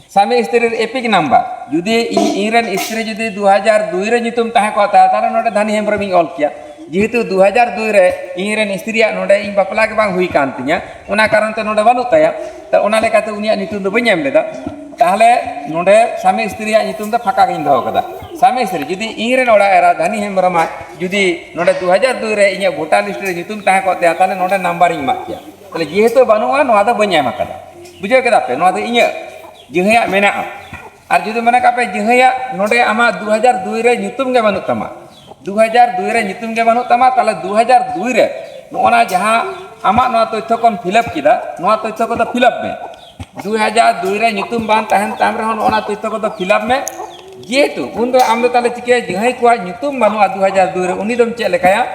ᱥᱟᱢᱤ ᱥᱛᱨᱤ ᱨᱮ ᱮᱯᱤᱠ ᱱᱟᱢᱵᱟᱨ, ᱡᱩᱫᱤ ᱤᱧ, ᱤᱧ ᱨᱮᱱ ᱥᱛᱨᱤ ᱡᱩᱫᱤ ᱫᱩ ᱦᱟᱡᱟᱨ ᱫᱩᱭ ᱨᱮ ᱧᱩᱛᱩᱢ ᱛᱟᱦᱮᱸ ᱠᱚᱜ ᱛᱟᱭᱟ, ᱛᱟᱦᱞᱮ ᱱᱚᱰᱮ ᱫᱷᱟᱱᱤ ᱦᱮᱢᱵᱨᱚᱢ ᱤᱧ ᱚᱞ ᱠᱮᱭᱟ᱾ ᱡᱮᱦᱮᱛᱩ ᱫᱩ ᱦᱟᱡᱟᱨ ᱫᱩᱭ ᱨᱮ ᱤᱧ ᱨᱮᱱ ᱥᱛᱨᱤᱭᱟᱜ ᱱᱚᱰᱮ ᱤᱧ ᱵᱟᱯᱞᱟ ᱜᱮ ᱵᱟᱝ ᱦᱩᱭ ᱠᱟᱱ ᱛᱤᱧᱟ, ᱚᱱᱟ ᱠᱟᱨᱚᱱ ᱛᱮ ᱱᱚᱰᱮ ᱵᱟᱹᱱᱩᱜ ᱛᱟᱭᱟ᱾ ᱛᱚ ᱚᱱᱟ ᱞᱮᱠᱟᱛᱮ ᱩᱱᱤᱭᱟᱜ ᱧᱩᱛᱩᱢ ᱫᱚ ᱵᱟᱹᱧ ᱮᱢ ᱞᱮᱫᱟ᱾ ᱛᱟᱦᱞᱮ ᱱᱚᱰᱮ ᱥᱟᱢᱤ ᱥᱛᱨᱤᱭᱟᱜ ᱧᱩᱛᱩᱢ ᱫᱚ ᱯᱷᱟᱸᱠᱟ ᱜᱤᱧ ᱫᱚᱦᱚ ᱠᱟᱫᱟ᱾ ᱥᱟᱢᱤ ᱥᱛᱨᱤ, ᱡᱩᱫᱤ ᱤᱧ ᱨᱮᱱ ᱚᱲᱟᱜ ᱮᱨᱟ ᱫᱷᱟᱱᱤ ᱦᱮᱢᱵᱨᱚᱢᱟᱜ ᱡᱩᱫᱤ ᱱᱚᱰᱮ ᱫᱩ ᱦᱟᱡᱟᱨ ᱫᱩᱭ ᱨᱮ ᱤᱧᱟᱹᱜ ᱵᱷᱳᱴᱟᱨ ᱞᱤᱥᱴ ᱨᱮ ᱧᱩᱛᱩᱢ ᱛᱟᱦᱮᱸ ᱠᱚᱜ ᱛᱟᱭᱟ, ᱛᱟᱦᱞᱮ ᱱᱚᱰᱮ ᱱᱟᱢᱵᱟᱨᱤᱧ ᱮᱢᱟᱜ ᱠᱮᱭᱟ᱾ ᱛᱟᱦᱞᱮ ᱡᱮᱦᱮᱛᱩ ᱵᱟᱹᱱᱩᱜᱼᱟ, ᱱᱚᱣᱟ ᱫᱚ ᱵᱟᱹᱧ ᱮᱢ ᱟᱠᱟᱫᱟ᱾ ᱵᱩᱡᱷᱟᱹᱣ ᱠᱮᱫᱟ ᱯᱮ? ᱱᱚᱣᱟ ᱫᱚ ᱤᱧᱟᱹᱜ ᱡᱟᱦᱟᱸᱭᱟᱜ ᱢᱮᱱᱟᱜᱼᱟ᱾ ᱟᱨ ᱡᱩᱫᱤ ᱢᱚᱱᱮ ᱠᱟᱜ ᱯᱮ ᱡᱟᱦᱟᱸᱭᱟᱜ ᱱᱚᱰᱮ ᱟᱢᱟᱜ ᱫᱩ ᱦᱟᱡᱟᱨ ᱫᱩᱭ ᱨᱮ ᱧᱩᱛᱩᱢ ᱜᱮ ᱵᱟᱹᱱᱩᱜ ᱛᱟᱢᱟ, ᱫᱩ ᱦᱟᱡᱟᱨ ᱫᱩᱭ ᱨᱮ ᱧᱩᱛᱩᱢ ᱜᱮ ᱵᱟᱹᱱᱩᱜ ᱛᱟᱢᱟ, ᱛᱟᱦᱞᱮ ᱫᱩ ᱦᱟᱡᱟᱨ ᱫᱩᱭ ᱨᱮ ᱱᱚᱜᱼᱚ ᱱᱟ ᱡᱟᱦᱟᱸ ᱟᱢᱟᱜ ᱱᱚᱣᱟ ᱛᱚᱛᱛᱷᱚ ᱠᱚᱢ ᱯᱷᱤᱞᱟᱯ ᱠᱮᱫᱟ, ᱱᱚᱣᱟ ᱛᱚᱛᱛᱷᱚ ᱠᱚᱫᱚ ᱯᱷᱤᱞᱟᱯ ᱢᱮ᱾ ᱫᱩ ᱦᱟᱡᱟᱨ ᱫᱩᱭ ᱨᱮ ᱧᱩᱛᱩᱢ ᱵᱟᱝ ᱛᱟᱦᱮᱱ ᱛᱟᱢ ᱨᱮᱦᱚᱸ ᱱᱚᱜᱼᱚ ᱱᱟ ᱛᱚᱛᱛᱷᱚ ᱠᱚᱫᱚ ᱯᱷᱤᱞᱟᱯ ᱢᱮ᱾ ᱡᱮᱦᱮᱛᱩ ᱩᱱᱫᱚ ᱟᱢ ᱫᱚ ᱛᱟᱦᱞᱮ ᱪᱤᱠᱟᱹᱭᱟ, ᱡᱟᱦᱟᱸᱭ ᱠᱚᱣᱟᱜ ᱧᱩᱛᱩᱢ ᱵᱟᱹᱱᱩᱜᱼᱟ ᱫᱩ ᱦᱟᱡᱟᱨ ᱫᱩᱭ ᱨᱮ, ᱩᱱᱤ ᱫᱚᱢ ᱪᱮᱫ ᱞᱮᱠᱟᱭᱟ?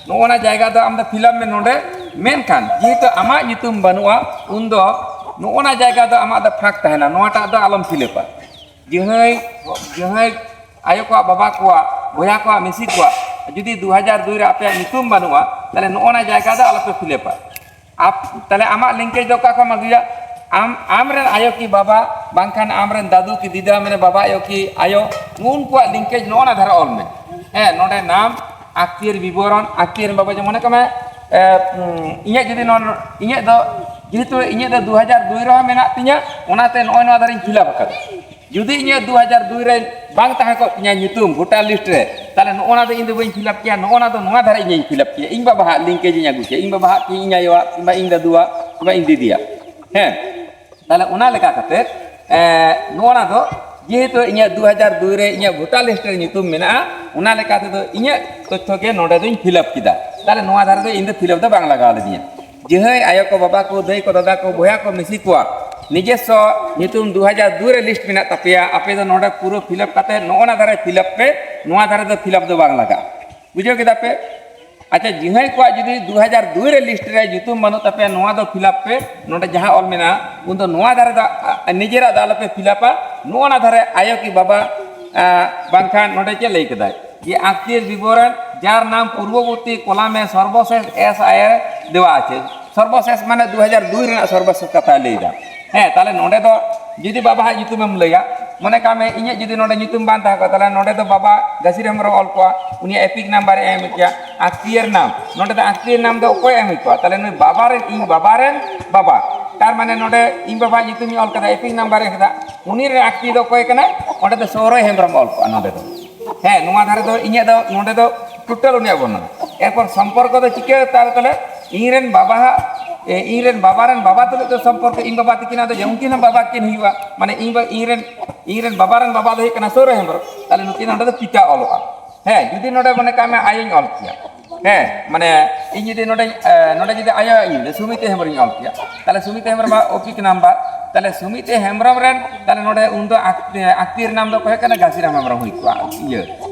ᱱᱚᱜᱼᱚ ᱱᱟ ᱡᱟᱭᱜᱟ ᱫᱚ ᱟᱢ ᱫᱚ ᱯᱷᱤᱞᱟᱯ ᱢᱮ ᱱᱚᱰᱮ᱾ ᱢᱮᱱᱠᱷᱟᱱ ᱡᱮᱦᱮᱛᱩ ᱟᱢᱟᱜ ᱧᱩᱛᱩᱢ ᱵᱟᱹᱱᱩᱜᱼᱟ, ᱩᱱᱫᱚ ᱱᱚᱜᱼᱚ ᱱᱟ ᱡᱟᱭᱜᱟ ᱫᱚ ᱟᱢᱟᱜ ᱫᱚ ᱯᱷᱟᱸᱠ ᱛᱟᱦᱮᱱᱟ, ᱱᱚᱣᱟᱴᱟᱜ ᱫᱚ ᱟᱞᱚᱢ ᱯᱷᱤᱞᱟᱯᱟ᱾ ᱡᱟᱦᱟᱸᱭ, ᱡᱟᱦᱟᱸᱭ ᱟᱭᱳ ᱠᱚᱣᱟᱜ, ᱵᱟᱵᱟ ᱠᱚᱣᱟᱜ, ᱵᱚᱭᱦᱟ ᱠᱚᱣᱟᱜ, ᱢᱤᱥᱤ ᱠᱚᱣᱟᱜ ᱡᱩᱫᱤ ᱫᱩ ᱦᱟᱡᱟᱨ ᱫᱩᱭ ᱨᱮ ᱟᱯᱮᱭᱟᱜ ᱧᱩᱛᱩᱢ ᱵᱟᱹᱱᱩᱜᱼᱟ, ᱛᱟᱦᱞᱮ ᱱᱚᱜᱼᱚ ᱱᱟ ᱡᱟᱭᱜᱟ ᱫᱚ ᱟᱞᱚᱯᱮ ᱯᱷᱤᱞᱟᱯᱟ᱾ ᱟᱯ-, ᱛᱟᱦᱞᱮ ᱟᱢᱟᱜ ᱞᱤᱝᱠᱮᱡᱽ ᱫᱚ ᱚᱠᱟ ᱠᱷᱚᱱ ᱮᱢ ᱟᱹᱜᱩᱭᱟ? ᱟᱢ, ᱟᱢᱨᱮᱱ ᱟᱭᱳ ᱠᱤ ᱵᱟᱵᱟ, ᱵᱟᱝᱠᱷᱟᱱ ᱟᱢᱨᱮᱱ ᱫᱟᱫᱩ ᱠᱤ ᱫᱤᱫᱟ, ᱢᱟᱱᱮ ᱵᱟᱵᱟ ᱟᱭᱳ ᱠᱤ ᱟᱭᱳ, ᱩᱱᱠᱩᱣᱟᱜ ᱞᱤᱝᱠᱮᱡᱽ ᱱᱚᱜᱼᱚ ᱱᱟ ᱫᱷᱟᱨᱟ ᱚᱞ ᱢᱮ᱾ ᱦᱮᱸ, ᱱᱚᱰᱮ ᱱᱟᱢ, ᱟᱠᱛᱤᱭᱟᱹᱨ ᱵᱤᱵᱚᱨᱚᱱ, ᱟᱠᱛᱤᱭᱟᱹᱨ ᱵᱟᱵᱟ, ᱡᱮᱢᱚᱱ ᱢᱚᱱᱮ ᱠᱟᱜ ᱢᱮ, ᱮ, ᱩᱸ, ᱤᱧᱟᱹᱜ ᱡᱩᱫᱤ ᱱᱚᱣᱟ, ᱤᱧᱟᱹᱜ ᱫᱚ, ᱡᱮᱦᱮᱛᱩ ᱤᱧᱟᱹᱜ ᱫᱚ ᱫᱩ ᱦᱟᱡᱟᱨ ᱫᱩᱭ ᱨᱮᱦᱚᱸ ᱢᱮᱱᱟᱜ ᱛᱤᱧᱟᱹ, ᱚᱱᱟᱛᱮ ᱱᱚᱜᱼᱚᱭ ᱱᱚᱣᱟ ᱫᱷᱟᱨᱮᱧ ᱯᱷᱤᱞᱟᱯ ᱟᱠᱟᱫᱟ᱾ ᱡᱩᱫᱤ ᱤᱧᱟᱹᱜ ᱫᱩ ᱦᱟᱡᱟᱨ ᱫᱩᱭ ᱨᱮ ᱵᱟᱝ ᱛᱟᱦᱮᱸ ᱠᱚᱜ ᱛᱤᱧᱟᱹ ᱧᱩᱛᱩᱢ ᱵᱷᱳᱴᱟᱨ ᱞᱤᱥᱴ ᱨᱮ, ᱛᱟᱦᱚᱞᱮ ᱱᱚᱜᱼᱚ ᱱᱟ ᱫᱚ ᱤᱧ ᱫᱚ ᱵᱟᱹᱧ ᱯᱷᱤᱞᱟᱯ ᱠᱮᱭᱟ, ᱱᱚᱜᱼᱚ ᱱᱟ ᱫᱚ ᱱᱚᱣᱟ ᱫᱷᱟᱨᱮ ᱤᱧᱤᱧ ᱯᱷᱤᱞᱟᱯ ᱠᱮᱭᱟ, ᱤᱧ ᱵᱟᱵᱟᱣᱟᱜ ᱞᱤᱝᱠᱮᱡᱽ ᱤᱧ ᱟᱹᱜᱩ ᱠᱮᱭᱟ, ᱤᱧ ᱵᱟᱵᱟᱣᱟᱜ ᱠᱤ ᱤᱧ ᱟᱭᱳᱣᱟᱜ ᱠᱤᱝᱵᱟ ᱤᱧ ᱫᱟᱫᱩᱣᱟᱜ ᱠᱤᱝᱵᱟ ᱤᱧ ᱫᱤᱫᱤᱭᱟᱜ᱾ ᱦᱮᱸ, ᱛᱟᱦᱚᱞᱮ ᱚᱱᱟ ᱞᱮᱠᱟ ᱠᱟᱛᱮ, ᱮ, ᱱᱚᱜᱼᱚ ᱱᱟ ᱫᱚ ᱡᱮᱦᱮᱛᱩ ᱤᱧᱟᱹᱜ ᱫᱩ ᱦᱟᱡᱟᱨ ᱫᱩᱭ ᱨᱮ ᱤᱧᱟᱹᱜ ᱵᱷᱳᱴᱟᱨ ᱞᱤᱥᱴ ᱨᱮ ᱧᱩᱛᱩᱢ ᱢᱮᱱᱟᱜᱼᱟ, ᱚᱱᱟ ᱞᱮᱠᱟ ᱛᱮᱫᱚ ᱤᱧᱟᱹᱜ ᱛᱚᱛᱛᱷᱚ ᱜᱮ ᱱᱚᱰᱮ ᱫᱚᱧ ᱯᱷᱤᱞᱟᱯ ᱠᱮᱫᱟ᱾ ᱛᱟᱦᱚᱞᱮ ᱱᱚᱣᱟ ᱫᱷᱟᱨᱮ ᱫᱚ ᱤᱧ ᱫᱚ ᱯᱷᱤᱞᱟᱯ ᱫᱚ ᱵᱟᱝ ᱞᱟᱜᱟᱣ ᱞᱤᱧᱟ᱾ ᱡᱟᱦᱟᱸᱭ ᱟᱭᱳ ᱠᱚ, ᱵᱟᱵᱟ ᱠᱚ, ᱫᱟᱹᱭ ᱠᱚ, ᱫᱟᱫᱟ ᱠᱚ, ᱵᱚᱭᱦᱟ ᱠᱚ, ᱢᱤᱥᱤ ᱠᱚᱣᱟᱜ ᱱᱤᱡᱮᱥᱥᱚ ᱧᱩᱛᱩᱢ ᱫᱩ ᱦᱟᱡᱟᱨ ᱫᱩᱭ ᱨᱮ ᱞᱤᱥᱴ ᱢᱮᱱᱟᱜ ᱛᱟᱯᱮᱭᱟ, ᱟᱯᱮ ᱫᱚ ᱱᱚᱰᱮ ᱯᱩᱨᱟᱹ ᱯᱷᱤᱞᱟᱯ ᱠᱟᱛᱮ ᱱᱚᱜᱼᱚ ᱱᱟ ᱫᱷᱟᱨᱮ ᱯᱷᱤᱞᱟᱯ ᱯᱮ, ᱱᱚᱣᱟ ᱫᱷᱟᱨᱮ ᱫᱚ ᱯᱷᱤᱞᱟᱯ ᱫᱚ ᱵᱟᱝ ᱞᱟᱜᱟᱜᱼᱟ᱾ ᱵᱩᱡᱷᱟᱹᱣ ᱠᱮᱫᱟ ᱯᱮ? ᱟᱪᱪᱷᱟ, ᱡᱟᱦᱟᱸᱭ ᱠᱚᱣᱟᱜ ᱡᱩᱫᱤ ᱫᱩ ᱦᱟᱡᱟᱨ ᱫᱩᱭ ᱨᱮ ᱞᱤᱥᱴ ᱨᱮ ᱧᱩᱛᱩᱢ ᱵᱟᱹᱱᱩᱜ ᱛᱟᱯᱮᱭᱟ, ᱱᱚᱣᱟ ᱫᱚ ᱯᱷᱤᱞᱟᱯ ᱯᱮ᱾ ᱱᱚᱰᱮ ᱡᱟᱦᱟᱸ ᱚᱞ ᱢᱮᱱᱟᱜᱼᱟ, ᱩᱱᱫᱚ ᱱᱚᱣᱟ ᱫᱷᱟᱨᱮ ᱫᱚ, ᱟ, ᱱᱤᱡᱮᱨᱟᱜ ᱫᱚ ᱟᱞᱚᱯᱮ ᱯᱷᱤᱞᱟᱯᱟ᱾ ᱱᱚᱜᱼᱚ ᱱᱟ ᱫᱷᱟᱨᱮ ᱟᱭᱳ ᱠᱤ ᱵᱟᱵᱟ, ᱟ, ᱵᱟᱝᱠᱷᱟᱱ ᱱᱚᱰᱮ ᱪᱮᱫ ᱞᱟᱹᱭ ᱠᱮᱫᱟᱭ? ᱡᱮ ᱟᱛᱛᱤᱭᱚ ᱵᱤᱵᱚᱨᱚᱱ ᱡᱟᱨ ᱱᱟᱢ ᱯᱩᱨᱵᱚᱵᱚᱨᱛᱤ ᱠᱚᱞᱟᱢ ᱮ ᱥᱚᱨᱵᱚᱥᱮᱥ ᱮᱥ ᱟᱭ ᱮ ᱫᱮᱣᱟ ᱟᱪᱷᱮ᱾ ᱥᱚᱨᱵᱚᱥᱮᱥ ᱢᱟᱱᱮ ᱫᱩ ᱦᱟᱡᱟᱨ ᱫᱩᱭ ᱨᱮᱱᱟᱜ ᱥᱚᱨᱵᱚᱥᱮᱥ ᱠᱟᱛᱷᱟᱭ ᱞᱟᱹᱭᱫᱟ᱾ ᱦᱮᱸ, ᱛᱟᱦᱞᱮ ᱱᱚᱰᱮ ᱫᱚ ᱡᱩᱫᱤ ᱵᱟᱵᱟᱣᱟᱜ ᱧᱩᱛᱩᱢᱮᱢ ᱞᱟᱹᱭᱟ, ᱢᱚᱱᱮ ᱠᱟᱜ ᱢᱮ ᱤᱧᱟᱹᱜ ᱡᱩᱫᱤ ᱱᱚᱰᱮ ᱧᱩᱛᱩᱢ ᱵᱟᱝ ᱛᱟᱦᱮᱸ ᱠᱚᱜᱼᱟ, ᱛᱟᱦᱞᱮ ᱱᱚᱰᱮ ᱫᱚ ᱵᱟᱵᱟ ᱜᱟᱹᱥᱤᱨ ᱦᱮᱢᱵᱨᱚᱢ ᱚᱞ ᱠᱚᱣᱟ, ᱩᱱᱤᱭᱟᱜ ᱮᱯᱤᱠ ᱱᱟᱢᱵᱟᱨ ᱮ ᱮᱢ ᱠᱮᱭᱟ, ᱟᱛᱛᱤᱭᱚᱨ ᱱᱟᱢ᱾ ᱱᱚᱰᱮ ᱫᱚ ᱟᱛᱛᱤᱭᱚᱨ ᱱᱟᱢ ᱫᱚ ᱚᱠᱚᱭ ᱮᱢ ᱦᱩᱭ ᱠᱚᱜᱼᱟ? ᱛᱟᱦᱞᱮ ᱱᱩᱭ ᱵᱟᱵᱟ ᱨᱮᱱ, ᱤᱧ ᱵᱟᱵᱟ ᱨᱮᱱ ᱵᱟᱵᱟ᱾ ᱛᱟᱨ ᱢᱟᱱᱮ ᱱᱚᱰᱮ ᱤᱧ ᱵᱟᱵᱟᱣᱟᱜ ᱧᱩᱛᱩᱢᱤᱧ ᱚᱞ ᱠᱟᱫᱟ, ᱮᱯᱤᱠ ᱱᱟᱢᱵᱟᱨ ᱮ ᱮᱢ ᱠᱟᱫᱟ, ᱩᱱᱤ ᱨᱮᱱ ᱟᱛᱛᱤᱭᱚ ᱫᱚ ᱚᱠᱚᱭ ᱠᱟᱱᱟᱭ? ᱚᱸᱰᱮ ᱫᱚ ᱥᱚᱦᱨᱟᱭ ᱦᱮᱢᱵᱨᱚᱢ ᱚᱞ ᱠᱚᱜᱼᱟ ᱱᱚᱰᱮ ᱫᱚ᱾ ᱦᱮᱸ, ᱱᱚᱣᱟ ᱫᱷᱟᱨᱮ ᱫᱚ ᱤᱧᱟᱹᱜ ᱫᱚ, ᱱᱚᱰᱮ ᱫᱚ ᱴᱳᱴᱟᱞ ᱩᱱᱤᱭᱟᱜ ᱵᱚᱨᱱᱚᱱᱟ᱾ ᱮᱨᱯᱚᱨ ᱥᱚᱢᱯᱚᱨᱠᱚ ᱫᱚ ᱪᱤᱠᱟᱹ ᱛᱟᱦᱞᱮ? ᱤᱧ ᱨᱮᱱ ᱵᱟᱵᱟᱣᱟᱜ, ᱮ, ᱤᱧ ᱨᱮᱱ ᱵᱟᱵᱟ ᱨᱮᱱ ᱵᱟᱵᱟ ᱛᱩᱞᱩᱡ ᱫᱚ ᱥᱚᱢᱯᱚᱨᱠᱚ, ᱤᱧ ᱵᱟᱵᱟ ᱛᱤᱠᱤᱱᱟᱜ ᱫᱚ ᱡᱮ ᱩᱱᱠᱤᱱ ᱦᱚᱸ ᱵᱟᱵᱟ ᱠᱤᱱ ᱦᱩᱭᱩᱜᱼᱟ, ᱢᱟᱱᱮ ᱤᱧ ᱵᱟ-, ᱤᱧ ᱨᱮᱱ, ᱤᱧ ᱨᱮᱱ ᱵᱟᱵᱟ ᱨᱮᱱ ᱵᱟᱵᱟ ᱫᱚ ᱦᱩᱭᱩᱜ ᱠᱟᱱᱟ ᱥᱚᱦᱨᱟᱭ ᱦᱮᱢᱵᱨᱚᱢ, ᱛᱟᱦᱞᱮ ᱱᱩᱠᱤᱱ ᱱᱚᱰᱮ ᱫᱚ ᱯᱤᱛᱟ ᱚᱞᱚᱜᱼᱟ᱾ ᱦᱮᱸ, ᱡᱩᱫᱤ ᱱᱚᱰᱮ ᱢᱚᱱᱮ ᱠᱟᱜ ᱢᱮ ᱟᱭᱳᱧ ᱚᱞ ᱠᱮᱭᱟ, ᱦᱮᱸ, ᱢᱟᱱᱮ ᱤᱧ ᱡᱩᱫᱤ ᱱᱚᱰᱮ, ᱮ, ᱱᱚᱰᱮ ᱡᱩᱫᱤ ᱟᱭᱳ ᱤᱧ ᱞᱟᱹᱭᱟ, ᱥᱩᱢᱤᱛᱤ ᱦᱮᱢᱵᱨᱚᱢ ᱤᱧ ᱚᱞ ᱠᱮᱭᱟ, ᱛᱟᱦᱞᱮ ᱥᱩᱢᱤᱛᱤ ᱦᱮᱢᱵᱨᱚᱢ ᱚᱯᱤᱠ ᱱᱟᱢᱵᱟᱨ, ᱛᱟᱦᱞᱮ ᱥᱩᱢᱤᱛᱤ ᱦᱮᱢᱵᱨᱚᱢ ᱨᱮᱱ, ᱛᱟᱦᱞᱮ ᱱᱚᱰᱮ ᱩᱱᱫᱚ ᱟᱠ-, ᱟᱠᱛᱤᱭᱟᱹᱨ ᱱᱟᱢ ᱫᱚ ᱚᱠᱚᱭ ᱠᱟᱱᱟ? ᱜᱟᱹᱥᱤᱨᱟᱢ ᱦᱮᱢᱵᱨᱚᱢ ᱦᱩᱭ ᱠᱚᱜᱼᱟ᱾ ᱤᱭᱟᱹ,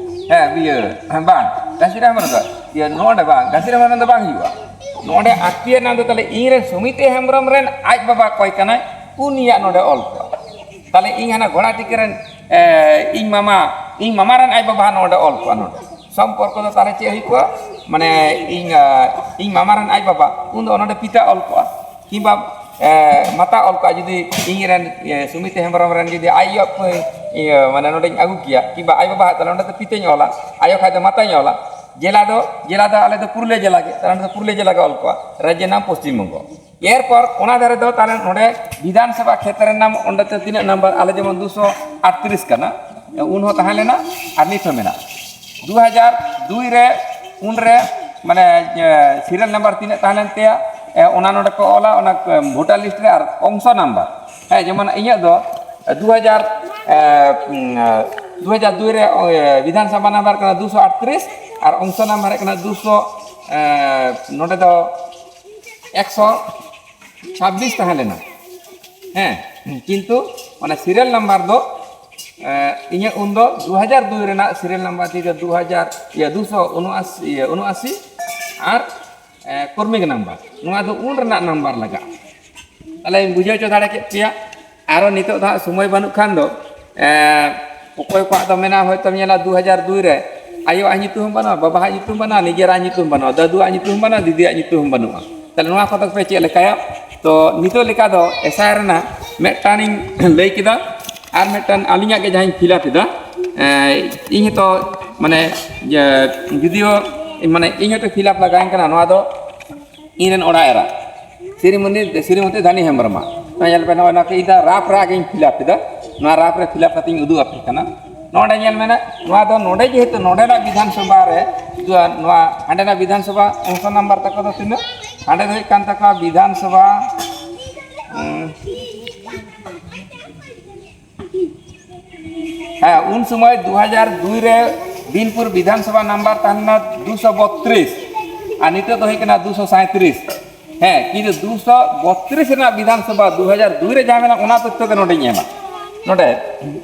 ᱦᱮᱸ, ᱤᱭᱟᱹ, ᱦᱮᱸ, ᱵᱟᱝ, ᱜᱟᱹᱥᱤᱨᱟᱢ ᱦᱮᱢᱵᱨᱚᱢ ᱫᱚ, ᱤᱭᱟᱹ, ᱱᱚᱰᱮ ᱵᱟᱝ, ᱜᱟᱹᱥᱤᱨᱟᱢ ᱦᱮᱢᱵᱨᱚᱢ ᱫᱚ ᱵᱟᱝ ᱦᱩᱭᱩᱜᱼᱟ᱾ ᱱᱚᱰᱮ ᱟᱠᱛᱤᱭᱟᱹᱨ ᱱᱟᱢ ᱫᱚ ᱛᱟᱦᱞᱮ ᱤᱧ ᱨᱮᱱ ᱥᱩᱢᱤᱛᱤ ᱦᱮᱢᱵᱨᱚᱢ ᱨᱮᱱ ᱟᱡ ᱵᱟᱵᱟ ᱚᱠᱚᱭ ᱠᱟᱱᱟᱭ, ᱩᱱᱤᱭᱟᱜ ᱱᱚᱰᱮ ᱚᱞ ᱠᱚᱜᱼᱟ᱾ ᱛᱟᱦᱞᱮ ᱤᱧ ᱦᱟᱱᱟ ᱜᱷᱚᱲᱟ ᱴᱤᱠᱟᱹ ᱨᱮᱱ, ᱮ, ᱤᱧ ᱢᱟᱢᱟ, ᱤᱧ ᱢᱟᱢᱟ ᱨᱮᱱ ᱟᱡ ᱵᱟᱵᱟ ᱱᱚᱰᱮ ᱚᱞ ᱠᱚᱜᱼᱟ᱾ ᱱᱚᱰᱮ ᱥᱚᱢᱯᱚᱨᱠᱚ ᱫᱚ ᱛᱟᱦᱞᱮ ᱪᱮᱫ ᱦᱩᱭ ᱠᱚᱜᱼᱟ? ᱢᱟᱱᱮ ᱤᱧ, ᱟ, ᱤᱧ ᱢᱟᱢᱟ ᱨᱮᱱ ᱟᱡ ᱵᱟᱵᱟ, ᱩᱱ ᱫᱚ ᱱᱚᱰᱮ ᱯᱤᱛᱟ ᱚᱞ ᱠᱚᱜᱼᱟ᱾ ᱠᱤᱝᱵᱟ, ᱮ, ᱢᱟᱛᱟ ᱚᱞ ᱠᱚᱜᱼᱟ᱾ ᱡᱩᱫᱤ ᱤᱧ ᱨᱮᱱ, ᱮ, ᱥᱩᱢᱤᱛ ᱦᱮᱢᱵᱨᱚᱢ ᱨᱮᱱ ᱡᱩᱫᱤ ᱟᱡ ᱟᱭᱳ ᱠᱚ, ᱤᱭᱟᱹ, ᱢᱟᱱᱮ ᱱᱚᱰᱮᱧ ᱟᱹᱜᱩ ᱠᱮᱭᱟ, ᱠᱤᱝᱵᱟ ᱟᱡ ᱵᱟᱵᱟ, ᱛᱟᱦᱞᱮ ᱱᱚᱰᱮ ᱫᱚ ᱯᱤᱛᱟᱧ ᱚᱞᱟ, ᱟᱭᱳ ᱠᱷᱟᱡ ᱫᱚ ᱢᱟᱛᱟᱧ ᱚᱞᱟ᱾ ᱡᱮᱞᱟ ᱫᱚ, ᱡᱮᱞᱟ ᱫᱚ ᱟᱞᱮ ᱫᱚ ᱯᱩᱨᱩᱞᱤᱭᱟᱹ ᱡᱮᱞᱟ ᱜᱮ, ᱛᱟᱦᱞᱮ ᱚᱸᱰᱮ ᱫᱚ ᱯᱩᱨᱩᱞᱤᱭᱟᱹ ᱡᱮᱞᱟ ᱜᱮ ᱚᱞ ᱠᱚᱜᱼᱟ, ᱨᱟᱡᱽᱡᱚ ᱱᱟᱢ ᱯᱚᱥᱪᱤᱢ ᱵᱚᱝᱜᱚ᱾ ᱮᱨᱯᱚᱨ ᱚᱱᱟ ᱫᱷᱟᱨᱮ ᱫᱚ ᱛᱟᱦᱞᱮ ᱱᱚᱰᱮ ᱵᱤᱫᱷᱟᱱ ᱥᱚᱵᱷᱟ ᱠᱷᱮᱛᱨᱮ ᱨᱮᱱᱟᱜ ᱚᱸᱰᱮ ᱛᱮ ᱛᱤᱱᱟᱹᱜ ᱱᱟᱢᱵᱟᱨ, ᱟᱞᱮ ᱡᱮᱢᱚᱱ ᱫᱩᱥᱚ ᱟᱴᱛᱨᱤᱥ ᱠᱟᱱᱟ, ᱩᱱ ᱦᱚᱸ ᱛᱟᱦᱮᱸ ᱞᱮᱱᱟ ᱟᱨ ᱱᱤᱛ ᱦᱚᱸ ᱢᱮᱱᱟᱜᱼᱟ᱾ ᱫᱩ ᱦᱟᱡᱟᱨ ᱫᱩᱭ ᱨᱮ, ᱩᱱᱨᱮ ᱢᱟᱱᱮ ᱥᱤᱨᱤᱭᱟᱞ ᱱᱟᱢᱵᱟᱨ ᱛᱤᱱᱟᱹᱜ ᱛᱟᱦᱮᱸ ᱞᱮᱱ ᱛᱟᱭᱟ, ᱮ, ᱚᱱᱟ ᱱᱚᱰᱮ ᱠᱚ ᱚᱞᱟ, ᱚᱱᱟ ᱵᱷᱳᱴᱟᱨ ᱞᱤᱥᱴ ᱨᱮ᱾ ᱟᱨ ᱚᱝᱥᱚ ᱱᱟᱢᱵᱟᱨ, ᱦᱮᱸ, ᱡᱮᱢᱚᱱ ᱤᱧᱟᱹᱜ ᱫᱚ ᱫᱩ ᱦᱟᱡᱟᱨ, ᱮ, ᱩᱸ, ᱫᱩ ᱦᱟᱡᱟᱨ ᱫᱩᱭ ᱨᱮ, ᱮ, ᱵᱤᱫᱷᱟᱱ ᱥᱚᱵᱷᱟ ᱱᱟᱢᱵᱟᱨ ᱠᱟᱱᱟ ᱫᱩᱥᱚ ᱟᱴᱛᱨᱤᱥ, ᱟᱨ ᱚᱝᱥᱚ ᱱᱟᱢᱵᱟᱨ ᱦᱩᱭᱩᱜ ᱠᱟᱱᱟ ᱫᱩᱥᱚ, ᱮ, ᱱᱚᱰᱮ ᱫᱚ ᱮᱠᱥᱚ ᱪᱷᱟᱵᱵᱤᱥ ᱛᱟᱦᱮᱸ ᱞᱮᱱᱟ᱾ ᱦᱮᱸ, ᱠᱤᱱᱛᱩ ᱚᱱᱟ ᱥᱤᱨᱤᱭᱟᱞ ᱱᱟᱢᱵᱟᱨ ᱫᱚ, ᱮ, ᱤᱧᱟᱹᱜ ᱩᱱᱫᱚ ᱫᱩ ᱦᱟᱡᱟᱨ ᱫᱩᱭ ᱨᱮᱱᱟᱜ ᱥᱤᱨᱤᱭᱟᱞ ᱱᱟᱢᱵᱟᱨ ᱛᱤᱧ ᱫᱚ ᱫᱩ ᱦᱟᱡᱟᱨ, ᱤᱭᱟᱹ, ᱫᱩᱥᱚ ᱩᱱᱩᱟᱥᱤ, ᱤᱭᱟᱹ, ᱩᱱᱩᱟᱥᱤ, ᱟᱨ, ᱮ, ᱠᱚᱨᱢᱤᱠ ᱱᱟᱢᱵᱟᱨ, ᱱᱚᱣᱟ ᱫᱚ ᱩᱱ ᱨᱮᱱᱟᱜ ᱱᱟᱢᱵᱟᱨ ᱞᱟᱜᱟᱜᱼᱟ᱾ ᱛᱟᱦᱞᱮᱧ ᱵᱩᱡᱷᱟᱹᱣ ᱦᱚᱪᱚ ᱫᱟᱲᱮ ᱠᱮᱫ ᱯᱮᱭᱟ᱾ ᱟᱨᱚ ᱱᱤᱛᱚᱜ ᱫᱚ ᱦᱟᱸᱜ ᱥᱚᱢᱚᱭ ᱵᱟᱹᱱᱩᱜ ᱠᱷᱟᱱ ᱫᱚ, ᱮ, ᱚᱠᱚᱭ ᱠᱚᱣᱟᱜ ᱫᱚ ᱢᱮᱱᱟᱜᱼᱟ, ᱦᱚᱭᱛᱳᱢ ᱧᱮᱞᱟ ᱫᱩ ᱦᱟᱡᱟᱨ ᱫᱩᱭ ᱨᱮ ᱟᱭᱳᱣᱟᱜ ᱧᱩᱛᱩᱢ ᱦᱚᱸ ᱵᱟᱹᱱᱩᱜᱼᱟ, ᱵᱟᱵᱟᱣᱟᱜ ᱧᱩᱛᱩᱢ ᱵᱟᱹᱱᱩᱜᱼᱟ, ᱱᱤᱡᱮᱨᱟᱜ ᱧᱩᱛᱩᱢ ᱵᱟᱹᱱᱩᱜᱼᱟ, ᱫᱟᱫᱩᱣᱟᱜ ᱧᱩᱛᱩᱢ ᱦᱚᱸ ᱵᱟᱹᱱᱩᱜᱼᱟ, ᱫᱤᱫᱤᱭᱟᱜ ᱧᱩᱛᱩᱢ ᱦᱚᱸ ᱵᱟᱹᱱᱩᱜᱼᱟ᱾ ᱛᱟᱦᱞᱮ ᱱᱚᱣᱟ ᱠᱚᱫᱚ ᱯᱮ ᱪᱮᱫ ᱞᱮᱠᱟᱭᱟ? ᱛᱚ ᱱᱤᱛᱚᱜ ᱞᱮᱠᱟ ᱫᱚ ᱮᱥ ᱟᱭ ᱨᱮᱱᱟᱜ ᱢᱤᱫᱴᱟᱝ ᱤᱧ ᱞᱟᱹᱭ ᱠᱮᱫᱟ, ᱟᱨ ᱢᱤᱫᱴᱟᱝ ᱟᱹᱞᱤᱧᱟᱜ ᱜᱮ ᱡᱟᱦᱟᱸᱧ ᱯᱷᱤᱞᱟᱯ ᱮᱫᱟ᱾ ᱮ, ᱤᱧ ᱦᱚᱸᱛᱚ ᱢᱟᱱᱮ, ᱤᱭᱟᱹ, ᱡᱩᱫᱤᱭᱳ ᱢᱟᱱᱮ ᱤᱧ ᱦᱚᱸᱛᱚ ᱯᱷᱤᱞᱟᱯ ᱞᱟᱜᱟᱣᱤᱧ ᱠᱟᱱᱟ, ᱱᱚᱣᱟ ᱫᱚ ᱤᱧ ᱨᱮᱱ ᱚᱲᱟᱜ ᱮᱨᱟ ᱥᱨᱤᱢᱚᱛᱤ, ᱥᱨᱤᱢᱚᱛᱤ ᱫᱷᱟᱱᱤ ᱦᱮᱢᱵᱨᱚᱢᱟᱜ᱾ ᱱᱚᱣᱟ ᱧᱮᱞ ᱯᱮ, ᱱᱚᱜᱼᱚᱭ ᱱᱚᱣᱟ ᱤᱧ ᱫᱚ ᱨᱟᱯ ᱨᱮ ᱟᱜᱮᱧ ᱯᱷᱤᱞᱟᱯ ᱮᱫᱟ᱾ ᱱᱚᱣᱟ ᱨᱟᱯ ᱨᱮ ᱯᱷᱤᱞᱟᱯ ᱠᱟᱛᱮᱧ ᱩᱫᱩᱜ ᱟᱯᱮ ᱠᱟᱱᱟ᱾ ᱱᱚᱰᱮ ᱧᱮᱞ ᱢᱮ, ᱱᱚᱣᱟ ᱫᱚ ᱱᱚᱰᱮ ᱡᱮᱦᱮᱛᱩ ᱱᱚᱰᱮᱱᱟᱜ ᱵᱤᱫᱷᱟᱱ ᱥᱚᱵᱷᱟ ᱨᱮ, ᱱᱚᱣᱟ ᱦᱟᱸᱰᱮᱱᱟᱜ ᱵᱤᱫᱷᱟᱱ ᱥᱚᱵᱷᱟ ᱚᱝᱥᱚ ᱱᱟᱢᱵᱟᱨ ᱛᱟᱠᱚ ᱫᱚ ᱛᱤᱱᱟᱹᱜ? ᱦᱟᱸᱰᱮ ᱫᱚ ᱦᱩᱭᱩᱜ ᱠᱟᱱ ᱛᱟᱠᱚᱣᱟ ᱵᱤᱫᱷᱟᱱ ᱥᱚᱵᱷᱟ, ᱩᱸ, ᱦᱮᱸ, ᱩᱱ ᱥᱚᱢᱚᱭ ᱫᱩ ᱦᱟᱡᱟᱨ ᱫᱩᱭ ᱨᱮ ᱵᱤᱱᱯᱩᱨ ᱵᱤᱫᱷᱟᱱ ᱥᱚᱵᱷᱟ ᱱᱟᱢᱵᱟᱨ ᱛᱟᱦᱮᱸ ᱞᱮᱱᱟ ᱫᱩᱥᱚ ᱵᱚᱛᱨᱤᱥ, ᱟᱨ ᱱᱤᱛᱚᱜ ᱫᱚ ᱦᱩᱭᱩᱜ ᱠᱟᱱᱟ ᱫᱩᱥᱚ ᱥᱟᱸᱭᱛᱨᱤᱥ᱾ ᱦᱮᱸ, ᱠᱤᱱᱛᱩ ᱫᱩᱥᱚ ᱵᱚᱛᱨᱤᱥ ᱨᱮᱱᱟᱜ ᱵᱤᱫᱷᱟᱱ ᱥᱚᱵᱷᱟ ᱫᱩ ᱦᱟᱡᱟᱨ ᱫᱩᱭ ᱨᱮ ᱡᱟᱦᱟᱸ ᱢᱮᱱᱟᱜᱼᱟ, ᱚᱱᱟ ᱛᱚᱛᱛᱷᱚ ᱜᱮ ᱱᱚᱰᱮᱧ ᱮᱢᱟ᱾ ᱱᱚᱰᱮ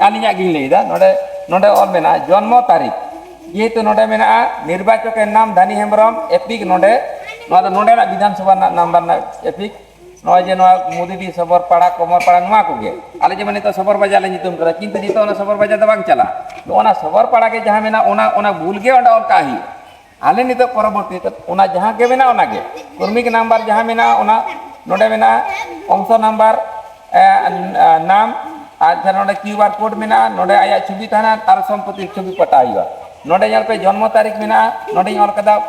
ᱟᱹᱞᱤᱧᱟᱜ ᱜᱤᱧ ᱞᱟᱹᱭᱫᱟ, ᱱᱚᱰᱮ, ᱱᱚᱰᱮ ᱚᱞ ᱢᱮᱱᱟᱜᱼᱟ ᱡᱚᱱᱢᱚ ᱛᱟᱹᱨᱤᱠᱷ᱾ ᱡᱮᱦᱮᱛᱩ ᱱᱚᱰᱮ ᱢᱮᱱᱟᱜᱼᱟ ᱱᱤᱨᱵᱟᱪᱚᱠᱮᱨ ᱱᱟᱢ ᱫᱷᱟᱱᱤ ᱦᱮᱢᱵᱨᱚᱢ, ᱮᱯᱤᱠ ᱱᱚᱰᱮ, ᱱᱚᱣᱟ ᱫᱚ ᱱᱚᱰᱮᱱᱟᱜ ᱵᱤᱫᱷᱟᱱ ᱥᱚᱵᱷᱟ ᱨᱮᱱᱟᱜ ᱱᱟᱢᱵᱟᱨ ᱨᱮᱱᱟᱜ ᱮᱯᱤᱠ᱾ ᱱᱚᱜᱼᱚᱭ ᱡᱮ ᱱᱚᱣᱟ ᱢᱩᱫᱤᱰᱤ, ᱥᱚᱵᱚᱨ ᱯᱟᱲᱟ, ᱠᱚᱢᱚᱨ ᱯᱟᱲᱟ, ᱱᱚᱣᱟ ᱠᱚᱜᱮ᱾ ᱟᱞᱮ ᱡᱮᱢᱚᱱ ᱱᱤᱛᱚᱜ ᱥᱚᱵᱚᱨ ᱵᱟᱡᱟᱨ ᱞᱮ ᱧᱩᱛᱩᱢ ᱠᱟᱫᱟ, ᱠᱤᱱᱛᱩ ᱱᱤᱛᱚᱜ ᱚᱱᱟ ᱥᱚᱵᱚᱨ ᱵᱟᱡᱟᱨ ᱫᱚ ᱵᱟᱝ ᱪᱟᱞᱟᱜᱼᱟ᱾ ᱱᱚᱜᱼᱚ ᱱᱟ ᱥᱚᱵᱚᱨ ᱯᱟᱲᱟ ᱜᱮ ᱡᱟᱦᱟᱸ ᱢᱮᱱᱟᱜᱼᱟ, ᱚᱱᱟ, ᱚᱱᱟ ᱵᱷᱩᱞ ᱜᱮ ᱚᱸᱰᱮ ᱚᱞ ᱠᱟᱜ ᱦᱩᱭᱩᱜᱼᱟ᱾ ᱟᱞᱮ ᱱᱤᱛᱚᱜ ᱯᱚᱨᱚᱵᱚᱨᱛᱤ ᱛᱮ ᱚᱱᱟ ᱡᱟᱦᱟᱸ ᱜᱮ ᱢᱮᱱᱟᱜᱼᱟ, ᱚᱱᱟ ᱜᱮ᱾ ᱠᱚᱨᱢᱤᱠ ᱱᱟᱢᱵᱟᱨ ᱡᱟᱦᱟᱸ ᱢᱮᱱᱟᱜᱼᱟ, ᱚᱱᱟ ᱱᱚᱰᱮ ᱢᱮᱱᱟᱜᱼᱟ, ᱚᱝᱥᱚ ᱱᱟᱢᱵᱟᱨ, ᱮ, ᱱᱟᱢ, ᱟᱨ ᱡᱟᱦᱟᱸ ᱱᱚᱰᱮ ᱠᱤᱭᱩ ᱟᱨ ᱠᱳᱰ ᱢᱮᱱᱟᱜᱼᱟ, ᱱᱚᱰᱮ ᱟᱭᱟᱜ ᱪᱷᱚᱵᱤ ᱛᱟᱦᱮᱱᱟ, ᱛᱟᱨ ᱥᱚᱢᱯᱚᱛᱤ ᱪᱷᱚᱵᱤ ᱯᱟᱴᱟᱣ ᱦᱩᱭᱩᱜᱼᱟ᱾ ᱱᱚᱰᱮ ᱧᱮᱞ ᱯᱮ, ᱡᱚᱱᱢᱚ ᱛᱟᱹᱨᱤᱠᱷ ᱢᱮᱱᱟᱜᱼᱟ, ᱱᱚᱰᱮᱧ ᱚᱞ ᱠᱟᱫᱟ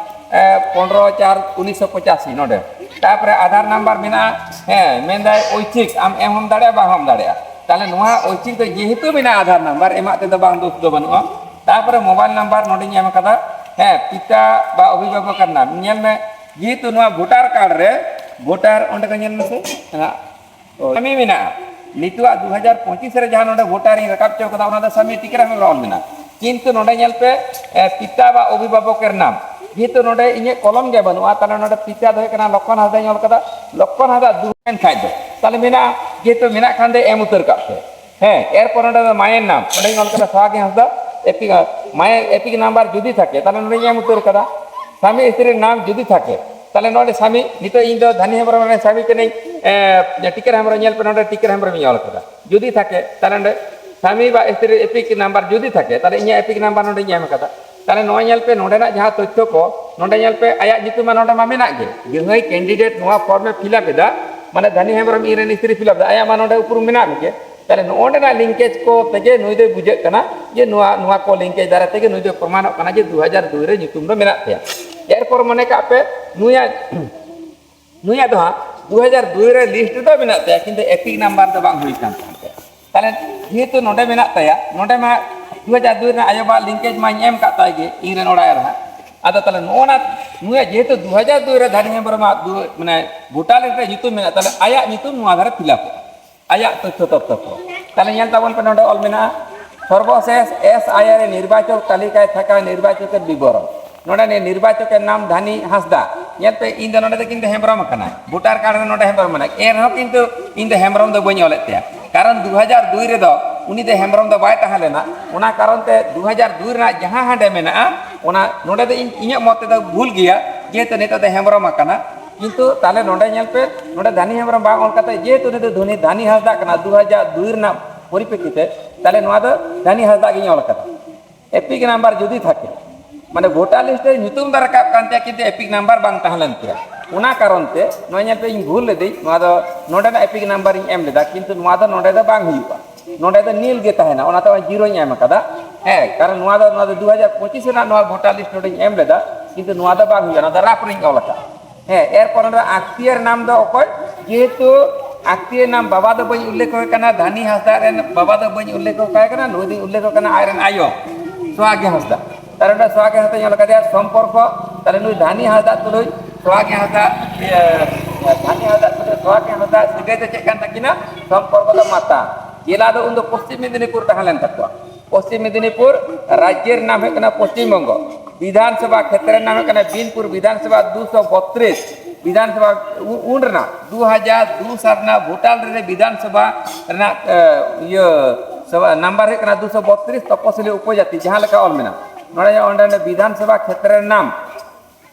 ᱯᱚᱱᱨᱚ ᱪᱟᱨ ᱩᱱᱤᱥᱥᱚ ᱯᱚᱸᱪᱟᱥᱤ ᱱᱚᱰᱮ᱾ ᱛᱟᱨᱯᱚᱨᱮ ᱟᱫᱷᱟᱨ ᱱᱟᱢᱵᱟᱨ ᱢᱮᱱᱟᱜᱼᱟ, ᱦᱮᱸ, ᱢᱮᱱᱫᱟᱭ ᱚᱭᱪᱷᱤᱠ, ᱟᱢ ᱮᱢ ᱦᱚᱸᱢ ᱫᱟᱲᱮᱭᱟᱜᱼᱟ, ᱵᱟᱝ ᱦᱚᱸᱢ ᱫᱟᱲᱮᱭᱟᱜᱼᱟ᱾ ᱛᱟᱦᱞᱮ ᱱᱚᱣᱟ ᱚᱭᱪᱷᱤᱠ ᱫᱚ ᱡᱮᱦᱮᱛᱩ ᱢᱮᱱᱟᱜᱼᱟ ᱟᱫᱷᱟᱨ ᱱᱟᱢᱵᱟᱨ, ᱮᱢᱟᱜ ᱛᱮᱫᱚ ᱵᱟᱝ, ᱫᱳᱥ ᱫᱚ ᱵᱟᱹᱱᱩᱜᱼᱟ᱾ ᱛᱟᱨᱯᱚᱨᱮ ᱢᱳᱵᱟᱭᱤᱞ ᱱᱟᱢᱵᱟᱨ ᱱᱚᱰᱮᱧ ᱮᱢ ᱠᱟᱫᱟ, ᱦᱮᱸ, ᱯᱤᱛᱟ ᱵᱟ ᱚᱵᱷᱤᱵᱷᱟᱵᱚᱠ ᱮᱨ ᱱᱟᱢ᱾ ᱧᱮᱞ ᱢᱮ, ᱡᱮᱦᱮᱛᱩ ᱱᱚᱣᱟ ᱵᱷᱳᱴᱟᱨ ᱠᱟᱨᱰ ᱨᱮ, ᱵᱷᱳᱴᱟᱨ, ᱚᱸᱰᱮ ᱠᱚ ᱧᱮᱞ ᱢᱮᱥᱮ, ᱦᱮᱸ, ᱥᱟᱢᱤ ᱢᱮᱱᱟᱜᱼᱟ᱾ ᱱᱤᱛᱚᱜ ᱫᱩ ᱦᱟᱡᱟᱨ ᱯᱚᱸᱪᱤᱥ ᱨᱮ ᱡᱟᱦᱟᱸ ᱱᱚᱰᱮ ᱵᱷᱳᱴᱟᱨ ᱤᱧ ᱨᱟᱠᱟᱵ ᱦᱚᱪᱚ ᱠᱟᱫᱟ, ᱚᱱᱟ ᱫᱚ ᱥᱟᱢᱤ ᱴᱤᱠᱟᱹᱨᱟᱢ ᱦᱮᱢᱵᱨᱚᱢ ᱚᱞ ᱢᱮᱱᱟᱜᱼᱟ᱾ ᱠᱤᱱᱛᱩ ᱱᱚᱰᱮ ᱧᱮᱞ ᱯᱮ, ᱮ, ᱯᱤᱛᱟ ᱵᱟ ᱚᱵᱷᱤᱵᱷᱟᱵᱚᱠ ᱮᱨ ᱱᱟᱢ᱾ ᱡᱮᱦᱮᱛᱩ ᱱᱚᱰᱮ ᱤᱧᱟᱹᱜ ᱠᱚᱞᱚᱢ ᱜᱮ ᱵᱟᱹᱱᱩᱜᱼᱟ, ᱛᱟᱦᱞᱮ ᱱᱚᱰᱮ ᱯᱤᱛᱟ ᱫᱚ ᱦᱩᱭᱩᱜ ᱠᱟᱱᱟ ᱞᱚᱠᱠᱷᱚᱱ ᱦᱟᱸᱥᱫᱟᱧ ᱚᱞ ᱠᱟᱫᱟ, ᱞᱚᱠᱠᱷᱚᱱ ᱦᱟᱸᱥᱫᱟ ᱫᱩ ᱮᱱ ᱠᱷᱟᱡ ᱫᱚ, ᱛᱟᱦᱞᱮ ᱢᱮᱱᱟᱜᱼᱟ, ᱡᱮᱦᱮᱛᱩ ᱢᱮᱱᱟᱜ ᱠᱷᱟᱱ ᱫᱚ ᱮᱢ ᱩᱛᱟᱹᱨ ᱠᱟᱜ ᱯᱮ᱾ ᱦᱮᱸ, ᱮᱨᱯᱚᱨ ᱱᱚᱰᱮ ᱫᱚ ᱢᱟᱭᱮᱨ ᱱᱟᱢ, ᱚᱸᱰᱮᱧ ᱚᱞ ᱠᱟᱫᱟ ᱥᱚᱦᱟᱜᱤ ᱦᱟᱸᱥᱫᱟ, ᱮᱯᱤᱠ, ᱢᱟᱭᱮᱨ ᱮᱯᱤᱠ ᱱᱟᱢᱵᱟᱨ ᱡᱩᱫᱤ ᱛᱷᱟᱠᱮ, ᱛᱟᱦᱞᱮ ᱱᱚᱰᱮᱧ ᱮᱢ ᱩᱛᱟᱹᱨ ᱠᱟᱫᱟ᱾ ᱥᱟᱢᱤ ᱥᱛᱨᱤ ᱱᱟᱢ ᱡᱩᱫᱤ ᱛᱷᱟᱠᱮ, ᱛᱟᱦᱞᱮ ᱱᱚᱰᱮ ᱥᱟᱢᱤ, ᱱᱤᱛᱚᱜ ᱤᱧ ᱫᱚ ᱫᱷᱟᱱᱤ ᱦᱮᱢᱵᱨᱚᱢ ᱨᱮᱱ ᱥᱟᱢᱤ ᱠᱟᱹᱱᱟᱹᱧ, ᱮ, ᱴᱤᱠᱟᱹᱨ ᱦᱮᱢᱵᱨᱚᱢ, ᱧᱮᱞ ᱯᱮ ᱱᱚᱰᱮ ᱴᱤᱠᱟᱹᱨ ᱦᱮᱢᱵᱨᱚᱢ ᱤᱧ ᱚᱞ ᱠᱟᱫᱟ᱾ ᱡᱩᱫᱤ ᱛᱷᱟᱠᱮ, ᱛᱟᱦᱞᱮ ᱱᱚᱰᱮ ᱥᱟᱢᱤ ᱵᱟ ᱥᱛᱨᱤ ᱮᱯᱤᱠ ᱱᱟᱢᱵᱟᱨ ᱡᱩᱫᱤ ᱛᱷᱟᱠᱮ, ᱛᱟᱦᱞᱮ ᱤᱧᱟᱹᱜ ᱮᱯᱤᱠ ᱱᱟᱢᱵᱟᱨ ᱱᱚᱰᱮᱧ ᱮᱢ ᱠᱟᱫᱟ᱾ ᱛᱟᱦᱞᱮ ᱱᱚᱣᱟ ᱧᱮᱞ ᱯᱮ, ᱱᱚᱰᱮᱱᱟᱜ ᱡᱟᱦᱟᱸ ᱛᱚᱛᱛᱷᱚ ᱠᱚ, ᱱᱚᱰᱮ ᱧᱮᱞ ᱯᱮ, ᱟᱭᱟᱜ ᱧᱩᱛᱩᱢ ᱢᱟ ᱱᱚᱰᱮ ᱢᱟ ᱢᱮᱱᱟᱜ ᱜᱮ, ᱡᱟᱦᱟᱸᱭ ᱠᱮᱱᱰᱤᱰᱮᱴ ᱱᱚᱣᱟ ᱯᱷᱚᱨᱢ ᱮ ᱯᱷᱤᱞᱟᱯ ᱮᱫᱟ, ᱢᱟᱱᱮ ᱫᱷᱟᱱᱤ ᱦᱮᱢᱵᱨᱚᱢ ᱤᱧ ᱨᱮᱱ ᱥᱛᱨᱤ ᱯᱷᱤᱞᱟᱯ ᱮᱫᱟ, ᱟᱭᱟᱜ ᱢᱟ ᱱᱚᱰᱮ ᱩᱯᱨᱩᱢ ᱢᱮᱱᱟᱜ ᱜᱮ᱾ ᱛᱟᱦᱞᱮ ᱱᱚᱜᱼᱚ ᱱᱚᱰᱮᱱᱟᱜ ᱞᱤᱝᱠᱮᱡᱽ ᱠᱚ ᱛᱮᱜᱮ ᱱᱩᱭ ᱫᱚᱭ ᱵᱩᱡᱷᱟᱹᱜ ᱠᱟᱱᱟ ᱡᱮ ᱱᱚᱣᱟ, ᱱᱚᱣᱟ ᱠᱚ ᱞᱤᱝᱠᱮᱡᱽ ᱫᱟᱨᱟᱭ ᱛᱮᱜᱮ ᱱᱩᱭ ᱫᱚᱭ ᱯᱨᱚᱢᱟᱱᱚᱜ ᱠᱟᱱᱟ ᱡᱮ ᱫᱩ ᱦᱟᱡᱟᱨ ᱫᱩᱭ ᱨᱮ ᱧᱩᱛᱩᱢ ᱫᱚ ᱢᱮᱱᱟᱜ ᱛᱟᱭᱟ᱾ ᱮᱨᱯᱚᱨ ᱢᱚᱱᱮ ᱠᱟᱜ ᱯᱮ, ᱱᱩᱭᱟᱜ, ᱱᱩᱭᱟᱜ ᱫᱚ ᱦᱟᱸᱜ ᱫᱩ ᱦᱟᱡᱟᱨ ᱫᱩᱭ ᱨᱮ ᱞᱤᱥᱴ ᱨᱮᱫᱚ ᱢᱮᱱᱟᱜ ᱛᱟᱭᱟ, ᱠᱤᱱᱛᱩ ᱮᱯᱤᱠ ᱱᱟᱢᱵᱟᱨ ᱫᱚ ᱵᱟᱝ ᱦᱩᱭ ᱠᱟᱱ ᱛᱟᱦᱮᱸ ᱛᱟᱭᱟ᱾ ᱛᱟᱦᱞᱮ ᱡᱮᱦᱮᱛᱩ ᱱᱚᱰᱮ ᱢᱮᱱᱟᱜ ᱛᱟᱭᱟ, ᱱᱚᱰᱮ ᱢᱟ ᱫᱩ ᱦᱟᱡᱟᱨ ᱫᱩᱭ ᱨᱮᱱᱟᱜ ᱟᱭᱳ ᱵᱟᱵᱟᱣᱟᱜ ᱞᱤᱝᱠᱮᱡᱽ ᱢᱟᱧ ᱮᱢ ᱠᱟᱜ ᱛᱟᱭ ᱜᱮ, ᱤᱧ ᱨᱮᱱ ᱚᱲᱟᱜ ᱮᱨᱟ ᱦᱟᱸᱜ᱾ ᱟᱫᱚ ᱛᱟᱦᱞᱮ ᱱᱚᱜᱼᱚ ᱱᱟ, ᱱᱩᱭᱟᱜ ᱡᱮᱦᱮᱛᱩ ᱫᱩ ᱦᱟᱡᱟᱨ ᱫᱩᱭ ᱨᱮ ᱫᱷᱟᱱᱤ ᱦᱮᱢᱵᱨᱚᱢᱟᱜ ᱫᱩ-, ᱢᱟᱱᱮ ᱵᱷᱳᱴᱟᱨ ᱞᱤᱥᱴ ᱨᱮ ᱧᱩᱛᱩᱢ ᱢᱮᱱᱟᱜ, ᱛᱟᱦᱞᱮ ᱟᱭᱟᱜ ᱧᱩᱛᱩᱢ ᱱᱚᱣᱟ ᱫᱷᱟᱨᱮ ᱯᱷᱤᱞᱟᱯᱚᱜᱼᱟ, ᱟᱭᱟᱜ ᱛᱚᱛᱛᱷᱚ ᱛᱚᱛᱛᱷᱚ ᱠᱚ᱾ ᱛᱟᱦᱞᱮ ᱧᱮᱞ ᱛᱟᱵᱚᱱ ᱯᱮ, ᱱᱚᱰᱮ ᱚᱞ ᱢᱮᱱᱟᱜᱼᱟ, ᱥᱚᱨᱵᱚᱥᱮᱥ ᱮᱥ ᱟᱭ ᱟᱨ ᱮ ᱱᱤᱨᱵᱟᱪᱚᱠ ᱛᱟᱹᱞᱤᱠᱟᱭ ᱛᱷᱟᱠᱟ ᱱᱤᱨᱵᱟᱪᱚᱠᱮᱨ ᱵᱤᱵᱚᱨᱚᱱ᱾ ᱱᱚᱰᱮ ᱱᱤᱨᱵᱟᱪᱚᱠᱮᱨ ᱱᱟᱢ ᱫᱷᱟᱱᱤ ᱦᱟᱸᱥᱫᱟ᱾ ᱧᱮᱞ ᱯᱮ, ᱤᱧ ᱫᱚ ᱱᱚᱰᱮ ᱫᱚ ᱠᱤᱱᱛᱩ ᱦᱮᱢᱵᱨᱚᱢ ᱟᱠᱟᱱᱟ, ᱵᱷᱳᱴᱟᱨ ᱠᱟᱨᱰ ᱨᱮ ᱱᱚᱰᱮ ᱦᱮᱢᱵᱨᱚᱢ ᱢᱮᱱᱟᱜᱼᱟ, ᱮᱱ ᱨᱮᱦᱚᱸ ᱠᱤᱱᱛᱩ ᱤᱧ ᱫᱚ ᱦᱮᱢᱵᱨᱚᱢ ᱫᱚ ᱵᱟᱹᱧ ᱚᱞᱮᱫ ᱛᱟᱭᱟ, ᱠᱟᱨᱚᱱ ᱫᱩ ᱦᱟᱡᱟᱨ ᱫᱩᱭ ᱨᱮᱫᱚ ᱩᱱᱤ ᱫᱚ ᱦᱮᱢᱵᱨᱚᱢ ᱫᱚ ᱵᱟᱭ ᱛᱟᱦᱮᱸ ᱞᱮᱱᱟ᱾ ᱚᱱᱟ ᱠᱟᱨᱚᱱ ᱛᱮ ᱫᱩ ᱦᱟᱡᱟᱨ ᱫᱩᱭ ᱨᱮᱱᱟᱜ ᱡᱟᱦᱟᱸ ᱦᱟᱸᱰᱮ ᱢᱮᱱᱟᱜᱼᱟ, ᱚᱱᱟ ᱱᱚᱰᱮ ᱫᱚ ᱤᱧ, ᱤᱧᱟᱹᱜ ᱢᱚᱛ ᱛᱮᱫᱚ ᱵᱷᱩᱞ ᱜᱮᱭᱟ, ᱡᱮᱦᱮᱛᱩ ᱱᱤᱛᱚᱜ ᱫᱚ ᱦᱮᱢᱵᱨᱚᱢ ᱟᱠᱟᱱᱟ᱾ ᱠᱤᱱᱛᱩ ᱛᱟᱦᱞᱮ ᱱᱚᱰᱮ ᱧᱮᱞ ᱯᱮ, ᱱᱚᱰᱮ ᱫᱷᱟᱱᱤ ᱦᱮᱢᱵᱨᱚᱢ ᱵᱟᱝ ᱚᱞ ᱠᱟᱛᱮ, ᱡᱮᱦᱮᱛᱩ ᱩᱱᱤ ᱫᱚ ᱫᱷᱚᱱᱤ, ᱫᱷᱟᱱᱤ ᱦᱟᱸᱥᱫᱟᱜ ᱠᱟᱱᱟ, ᱫᱩ ᱦᱟᱡᱟᱨ ᱫᱩᱭ ᱨᱮᱱᱟᱜ ᱯᱚᱨᱤᱯᱮᱠᱠᱷᱤ ᱛᱮ, ᱛᱟᱦᱞᱮ ᱱᱚᱣᱟ ᱫᱚ ᱫᱷᱟᱱᱤ ᱦᱟᱸᱥᱫᱟᱜ ᱜᱤᱧ ᱚᱞ ᱠᱟᱫᱟ᱾ ᱮᱯᱤᱠ ᱱᱟᱢᱵᱟᱨ ᱡᱩᱫᱤ ᱛᱷᱟᱠᱮ, ᱢᱟᱱᱮ ᱵᱷᱳᱴᱟᱨ ᱞᱤᱥᱴ ᱨᱮ ᱧᱩᱛᱩᱢ ᱫᱚ ᱨᱟᱠᱟᱵ ᱠᱟᱱ ᱛᱟᱭᱟ, ᱠᱤᱱᱛᱩ ᱮᱯᱤᱠ ᱱᱟᱢᱵᱟᱨ ᱵᱟᱝ ᱛᱟᱦᱮᱸ ᱞᱮᱱ ᱛᱟᱭᱟ᱾ ᱚᱱᱟ ᱠᱟᱨᱚᱱ ᱛᱮ ᱱᱚᱣᱟ ᱧᱮᱞ ᱯᱮ, ᱤᱧ ᱵᱷᱩᱞ ᱞᱤᱫᱟᱹᱧ, ᱱᱚᱣᱟ ᱫᱚ ᱱᱚᱰᱮᱱᱟᱜ ᱮᱯᱤᱠ ᱱᱟᱢᱵᱟᱨ ᱤᱧ ᱮᱢ ᱞᱮᱫᱟ, ᱠᱤᱱᱛᱩ ᱱᱚᱣᱟ ᱫᱚ ᱱᱚᱰᱮ ᱫᱚ ᱵᱟᱝ ᱦᱩᱭᱩᱜᱼᱟ, ᱱᱚᱰᱮ ᱫᱚ ᱱᱤᱞ ᱜᱮ ᱛᱟᱦᱮᱱᱟ, ᱚᱱᱟᱛᱮ ᱱᱚᱜᱼᱚᱭ ᱡᱤᱨᱳᱧ ᱮᱢ ᱠᱟᱫᱟ᱾ ᱦᱮᱸ, ᱠᱟᱨᱚᱱ ᱱᱚᱣᱟ ᱫᱚ, ᱱᱚᱣᱟ ᱫᱚ ᱫᱩ ᱦᱟᱡᱟᱨ ᱯᱚᱸᱪᱤᱥ ᱨᱮᱱᱟᱜ ᱱᱚᱣᱟ ᱵᱷᱳᱴᱟᱨ ᱞᱤᱥᱴ ᱱᱚᱰᱮᱧ ᱮᱢ ᱞᱮᱫᱟ, ᱠᱤᱱᱛᱩ ᱱᱚᱣᱟ ᱫᱚ ᱵᱟᱝ ᱦᱩᱭᱩᱜᱼᱟ, ᱱᱚᱣᱟ ᱫᱚ ᱨᱟᱯ ᱨᱮᱧ ᱚᱞ ᱟᱠᱟᱫᱼᱟ᱾ ᱦᱮᱸ, ᱮᱨᱯᱚᱨ ᱱᱚᱰᱮ ᱟᱛᱤᱭᱮᱨ ᱱᱟᱢ ᱫᱚ ᱚᱠᱚᱭ? ᱡᱮᱦᱮᱛᱩ ᱟᱛᱤᱭᱮᱨ ᱱᱟᱢ ᱵᱟᱵᱟ ᱫᱚ ᱵᱟᱹᱧ ᱩᱞᱞᱮᱠᱷ ᱠᱟᱱᱟ, ᱫᱷᱟᱱᱤ ᱦᱟᱸᱥᱫᱟ ᱨᱮᱱ ᱵᱟᱵᱟ ᱫᱚ ᱵᱟᱹᱧ ᱩᱞᱞᱮᱠᱷ ᱠᱟᱭ ᱠᱟᱱᱟ, ᱱᱩᱭ ᱫᱚᱧ ᱩᱞᱞᱮᱠᱷ ᱠᱟᱱᱟ ᱟᱡ ᱨᱮᱱ ᱟᱭᱳ, ᱥᱚᱦᱟᱜᱤ ᱦᱟᱸᱥᱫᱟ᱾ ᱛᱟᱦᱞᱮ ᱱᱚᱰᱮ ᱥᱚᱦᱟᱜᱤ ᱦᱟᱸᱥᱫᱟᱧ ᱚᱞ ᱠᱟᱫᱮᱭᱟ ᱥᱚᱢᱯᱚᱨᱠᱚ, ᱛᱟᱦᱞᱮ ᱱᱩᱭ ᱫᱷᱟᱱᱤ ᱦᱟᱸᱥᱫᱟ ᱛᱩᱞᱩᱡ ᱥᱚᱦᱟᱜᱤ ᱦᱟᱸᱥᱫᱟ, ᱤᱭᱟᱹ, ᱫᱷᱟᱱᱤ ᱦᱟᱸᱥᱫᱟ ᱛᱩᱞᱩᱡ ᱥᱚᱦᱟᱜᱤ ᱦᱟᱸᱥᱫᱟ ᱥᱟᱹᱜᱟᱹᱭ ᱫᱚ ᱪᱮᱫ ᱠᱟᱱ ᱛᱟᱹᱠᱤᱱᱟ? ᱥᱚᱢᱯᱚᱨᱠᱚ ᱫᱚ ᱢᱟᱛᱟ᱾ ᱡᱮᱞᱟ ᱫᱚ ᱩᱱᱫᱚ ᱯᱚᱥᱪᱤᱢ ᱢᱮᱫᱤᱱᱤᱯᱩᱨ ᱛᱟᱦᱮᱸ ᱞᱮᱱ ᱛᱟᱠᱚᱣᱟ᱾ ᱯᱚᱥᱪᱤᱢ ᱢᱮᱫᱤᱱᱤᱯᱩᱨ, ᱨᱟᱡᱽᱡᱚ ᱨᱮᱱᱟᱜ ᱦᱩᱭᱩᱜ ᱠᱟᱱᱟ ᱯᱚᱥᱪᱤᱢ ᱵᱚᱝᱜᱚ᱾ ᱵᱤᱫᱷᱟᱱ ᱥᱚᱵᱷᱟ ᱠᱷᱮᱛᱨᱮ ᱨᱮᱱᱟᱜ ᱦᱩᱭᱩᱜ ᱠᱟᱱᱟ ᱵᱤᱱᱯᱩᱨ ᱵᱤᱫᱷᱟᱱ ᱥᱚᱵᱷᱟ ᱫᱩᱥᱚ ᱵᱚᱛᱨᱤᱥ᱾ ᱵᱤᱫᱷᱟᱱ ᱥᱚᱵᱷᱟ ᱩ-, ᱩᱱ ᱨᱮᱱᱟᱜ ᱫᱩ ᱦᱟᱡᱟᱨ ᱫᱩ ᱥᱟᱞ ᱨᱮᱱᱟᱜ ᱵᱷᱳᱴᱟᱨ ᱨᱮ ᱵᱤᱫᱷᱟᱱ ᱥᱚᱵᱷᱟ ᱨᱮᱱᱟᱜ, ᱮ, ᱤᱭᱟᱹ, ᱥᱚᱵᱷᱟ ᱱᱟᱢᱵᱟᱨ ᱦᱩᱭᱩᱜ ᱠᱟᱱᱟ ᱫᱩᱥᱚ ᱵᱚᱛᱨᱤᱥ, ᱛᱚᱯᱚᱥᱤᱞᱤ ᱩᱯᱚᱡᱟᱛᱤ, ᱡᱟᱦᱟᱸ ᱞᱮᱠᱟ ᱚᱞ ᱢᱮᱱᱟᱜᱼᱟ᱾ ᱱᱚᱰᱮ, ᱚᱸᱰᱮ, ᱚᱸᱰᱮ ᱵᱤᱫᱷᱟᱱ ᱥᱚᱵᱷᱟ ᱠᱷᱮᱛᱨᱮ ᱨᱮᱱᱟᱜ,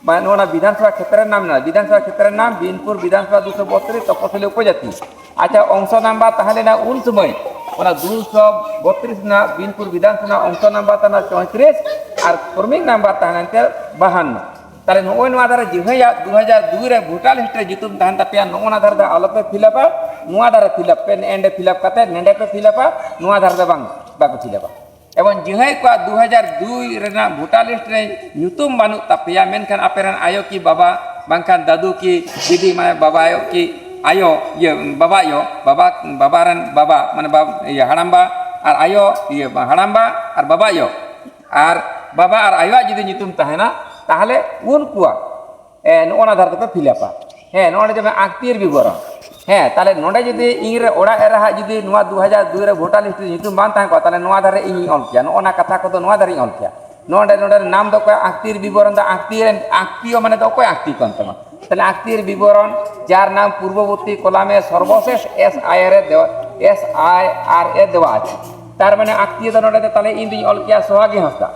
ᱢᱟᱱᱮ ᱱᱚᱣᱟ ᱵᱤᱫᱷᱟᱱ ᱥᱚᱵᱷᱟ ᱠᱷᱮᱛᱨᱮ ᱨᱮᱱᱟᱜ ᱢᱮᱱᱟᱜᱼᱟ, ᱵᱤᱫᱷᱟᱱ ᱥᱚᱵᱷᱟ ᱠᱷᱮᱛᱨᱮ ᱨᱮᱱᱟᱜ ᱵᱤᱱᱯᱩᱨ ᱵᱤᱫᱷᱟᱱ ᱥᱚᱵᱷᱟ ᱫᱩᱥᱚ ᱵᱚᱛᱨᱤᱥ, ᱛᱚᱯᱚᱥᱤᱞᱤ ᱩᱯᱚᱡᱟᱛᱤ᱾ ᱟᱪᱪᱷᱟ, ᱚᱝᱥᱚ ᱱᱟᱢᱵᱟᱨ ᱛᱟᱦᱮᱸ ᱞᱮᱱᱟ ᱩᱱ ᱥᱚᱢᱚᱭ, ᱚᱱᱟ ᱫᱩᱥᱚ ᱵᱚᱛᱨᱤᱥ ᱨᱮᱱᱟᱜ ᱵᱤᱱᱯᱩᱨ ᱵᱤᱫᱷᱟᱱ ᱥᱚᱵᱷᱟ ᱨᱮᱱᱟᱜ ᱚᱝᱥᱚ ᱱᱟᱢᱵᱟᱨ ᱛᱟᱦᱮᱸ ᱞᱮᱱᱟ ᱪᱚᱭᱛᱨᱤᱥ, ᱟᱨ ᱠᱨᱚᱢᱤᱠ ᱱᱟᱢᱵᱟᱨ ᱛᱟᱦᱮᱸ ᱞᱮᱱ ᱛᱟᱭᱟ ᱵᱟᱦᱟᱱᱱᱚ᱾ ᱛᱟᱦᱞᱮ ᱱᱚᱜᱼᱚᱭ ᱱᱚᱣᱟ ᱫᱷᱟᱨᱮ ᱡᱟᱦᱟᱸᱭᱟᱜ ᱫᱩ ᱦᱟᱡᱟᱨ ᱫᱩᱭ ᱨᱮ ᱵᱷᱳᱴᱟᱨ ᱞᱤᱥᱴ ᱨᱮ ᱧᱩᱛᱩᱢ ᱛᱟᱦᱮᱱ ᱛᱟᱯᱮᱭᱟ, ᱱᱚᱜᱼᱚ ᱱᱟ ᱫᱷᱟᱨᱮ ᱫᱚ ᱟᱞᱚᱯᱮ ᱯᱷᱤᱞᱟᱯᱟ, ᱱᱚᱣᱟ ᱫᱷᱟᱨᱮ ᱯᱷᱤᱞᱟᱯ ᱯᱮ, ᱱᱮᱸᱰᱮ ᱯᱷᱤᱞᱟᱯ ᱠᱟᱛᱮ ᱱᱮᱸᱰᱮ ᱯᱮ ᱯᱷᱤᱞᱟᱯᱟ, ᱱᱚᱣᱟ ᱫᱷᱟᱨᱮ ᱫᱚ ᱵᱟᱝ, ᱵᱟᱯᱮ ᱯᱷᱤᱞᱟᱯᱟ᱾ ᱮᱵᱚᱝ ᱡᱟᱦᱟᱸᱭ ᱠᱚᱣᱟᱜ ᱫᱩ ᱦᱟᱡᱟᱨ ᱫᱩᱭ ᱨᱮᱱᱟᱜ ᱵᱷᱳᱴᱟᱨ ᱞᱤᱥᱴ ᱨᱮ ᱧᱩᱛᱩᱢ ᱵᱟᱹᱱᱩᱜ ᱛᱟᱯᱮᱭᱟ, ᱢᱮᱱᱠᱷᱟᱱ ᱟᱯᱮ ᱨᱮᱱ ᱟᱭᱳ ᱠᱤ ᱵᱟᱵᱟ, ᱵᱟᱝᱠᱷᱟᱱ ᱫᱟᱫᱩ ᱠᱤ ᱫᱤᱫᱤ, ᱢᱟᱱᱮ ᱵᱟᱵᱟ ᱟᱭᱳ ᱠᱤ ᱟᱭᱳ, ᱤᱭᱟᱹ, ᱵᱟᱵᱟ ᱟᱭᱳ, ᱵᱟᱵᱟ, ᱵᱟᱵᱟ ᱨᱮᱱ ᱵᱟᱵᱟ, ᱢᱟᱱᱮ ᱵᱟᱵ-, ᱤᱭᱟᱹ, ᱦᱟᱲᱟᱢᱵᱟ ᱟᱨ ᱟᱭᱳ, ᱤᱭᱟᱹ, ᱦᱟᱲᱟᱢᱵᱟ ᱟᱨ ᱵᱟᱵᱟ ᱟᱭᱳ, ᱟᱨ ᱵᱟᱵᱟ ᱟᱨ ᱟᱭᱳᱣᱟᱜ ᱡᱩᱫᱤ ᱧᱩᱛᱩᱢ ᱛᱟᱦᱮᱱᱟ, ᱛᱟᱦᱚᱞᱮ ᱩᱱᱠᱩᱣᱟᱜ, ᱮ, ᱱᱚᱜᱼᱚ ᱱᱟ ᱫᱷᱟᱨᱮ ᱛᱮᱯᱮ ᱯᱷᱤᱞᱟᱯᱟ᱾ ᱦᱮᱸ, ᱱᱚᱜᱼᱚ ᱱᱚᱰᱮ ᱡᱮᱢᱚᱱ ᱟᱛᱤᱭᱮᱨ ᱵᱤᱵᱚᱨᱚᱱ᱾ ᱦᱮᱸ, ᱛᱟᱦᱚᱞᱮ ᱱᱚᱰᱮ ᱡᱩᱫᱤ ᱤᱧ ᱨᱮ ᱚᱲᱟᱜ ᱮᱨᱟ ᱦᱟᱜ ᱡᱩᱫᱤ ᱱᱚᱣᱟ ᱫᱩ ᱦᱟᱡᱟᱨ ᱫᱩᱭ ᱨᱮ ᱵᱷᱳᱴᱟᱨ ᱞᱤᱥᱴ ᱨᱮ ᱧᱩᱛᱩᱢ ᱵᱟᱝ ᱛᱟᱦᱮᱸ ᱠᱚᱜᱼᱟ, ᱛᱟᱦᱚᱞᱮ ᱱᱚᱣᱟ ᱫᱷᱟᱨᱮ ᱤᱧᱤᱧ ᱚᱞ ᱠᱮᱭᱟ, ᱱᱚᱜᱼᱚ ᱱᱟ ᱠᱟᱛᱷᱟ ᱠᱚᱫᱚ ᱱᱚᱣᱟ ᱫᱷᱟᱨᱮᱧ ᱚᱞ ᱠᱮᱭᱟ᱾ ᱱᱚᱰᱮ, ᱱᱚᱰᱮ ᱱᱟᱢ ᱫᱚ ᱚᱠᱚᱭ? ᱟᱛᱤᱭᱮᱨ ᱵᱤᱵᱚᱨᱚᱱ ᱫᱚ ᱟᱛᱤᱭᱮᱨ, ᱟᱛᱤᱭᱚ ᱢᱟᱱᱮ ᱫᱚ ᱚᱠᱚᱭ ᱟᱛᱤᱭᱚ ᱠᱟᱱ ᱛᱟᱢᱟ? ᱛᱟᱦᱚᱞᱮ ᱟᱛᱤᱭᱮᱨ ᱵᱤᱵᱚᱨᱚᱱ, ᱡᱟᱨ ᱱᱟᱢ ᱯᱩᱨᱵᱚᱵᱚᱨᱛᱤ ᱠᱚᱞᱟᱢᱮ ᱥᱚᱨᱵᱚᱥᱮᱥ S I R A ᱫᱮᱣᱟ, S I ᱟᱨ ᱮ ᱫᱮᱣᱟ ᱟᱪᱷᱮ᱾ ᱛᱟᱨ ᱢᱟᱱᱮ ᱟᱛᱤᱭᱚ ᱫᱚ ᱱᱚᱰᱮ ᱫᱚ ᱛᱟᱦᱚᱞᱮ ᱤᱧ ᱫᱩᱧ ᱚᱞ ᱠᱮᱭᱟ ᱥᱚᱦᱟᱜᱤ ᱦᱟᱸᱥᱫᱟ᱾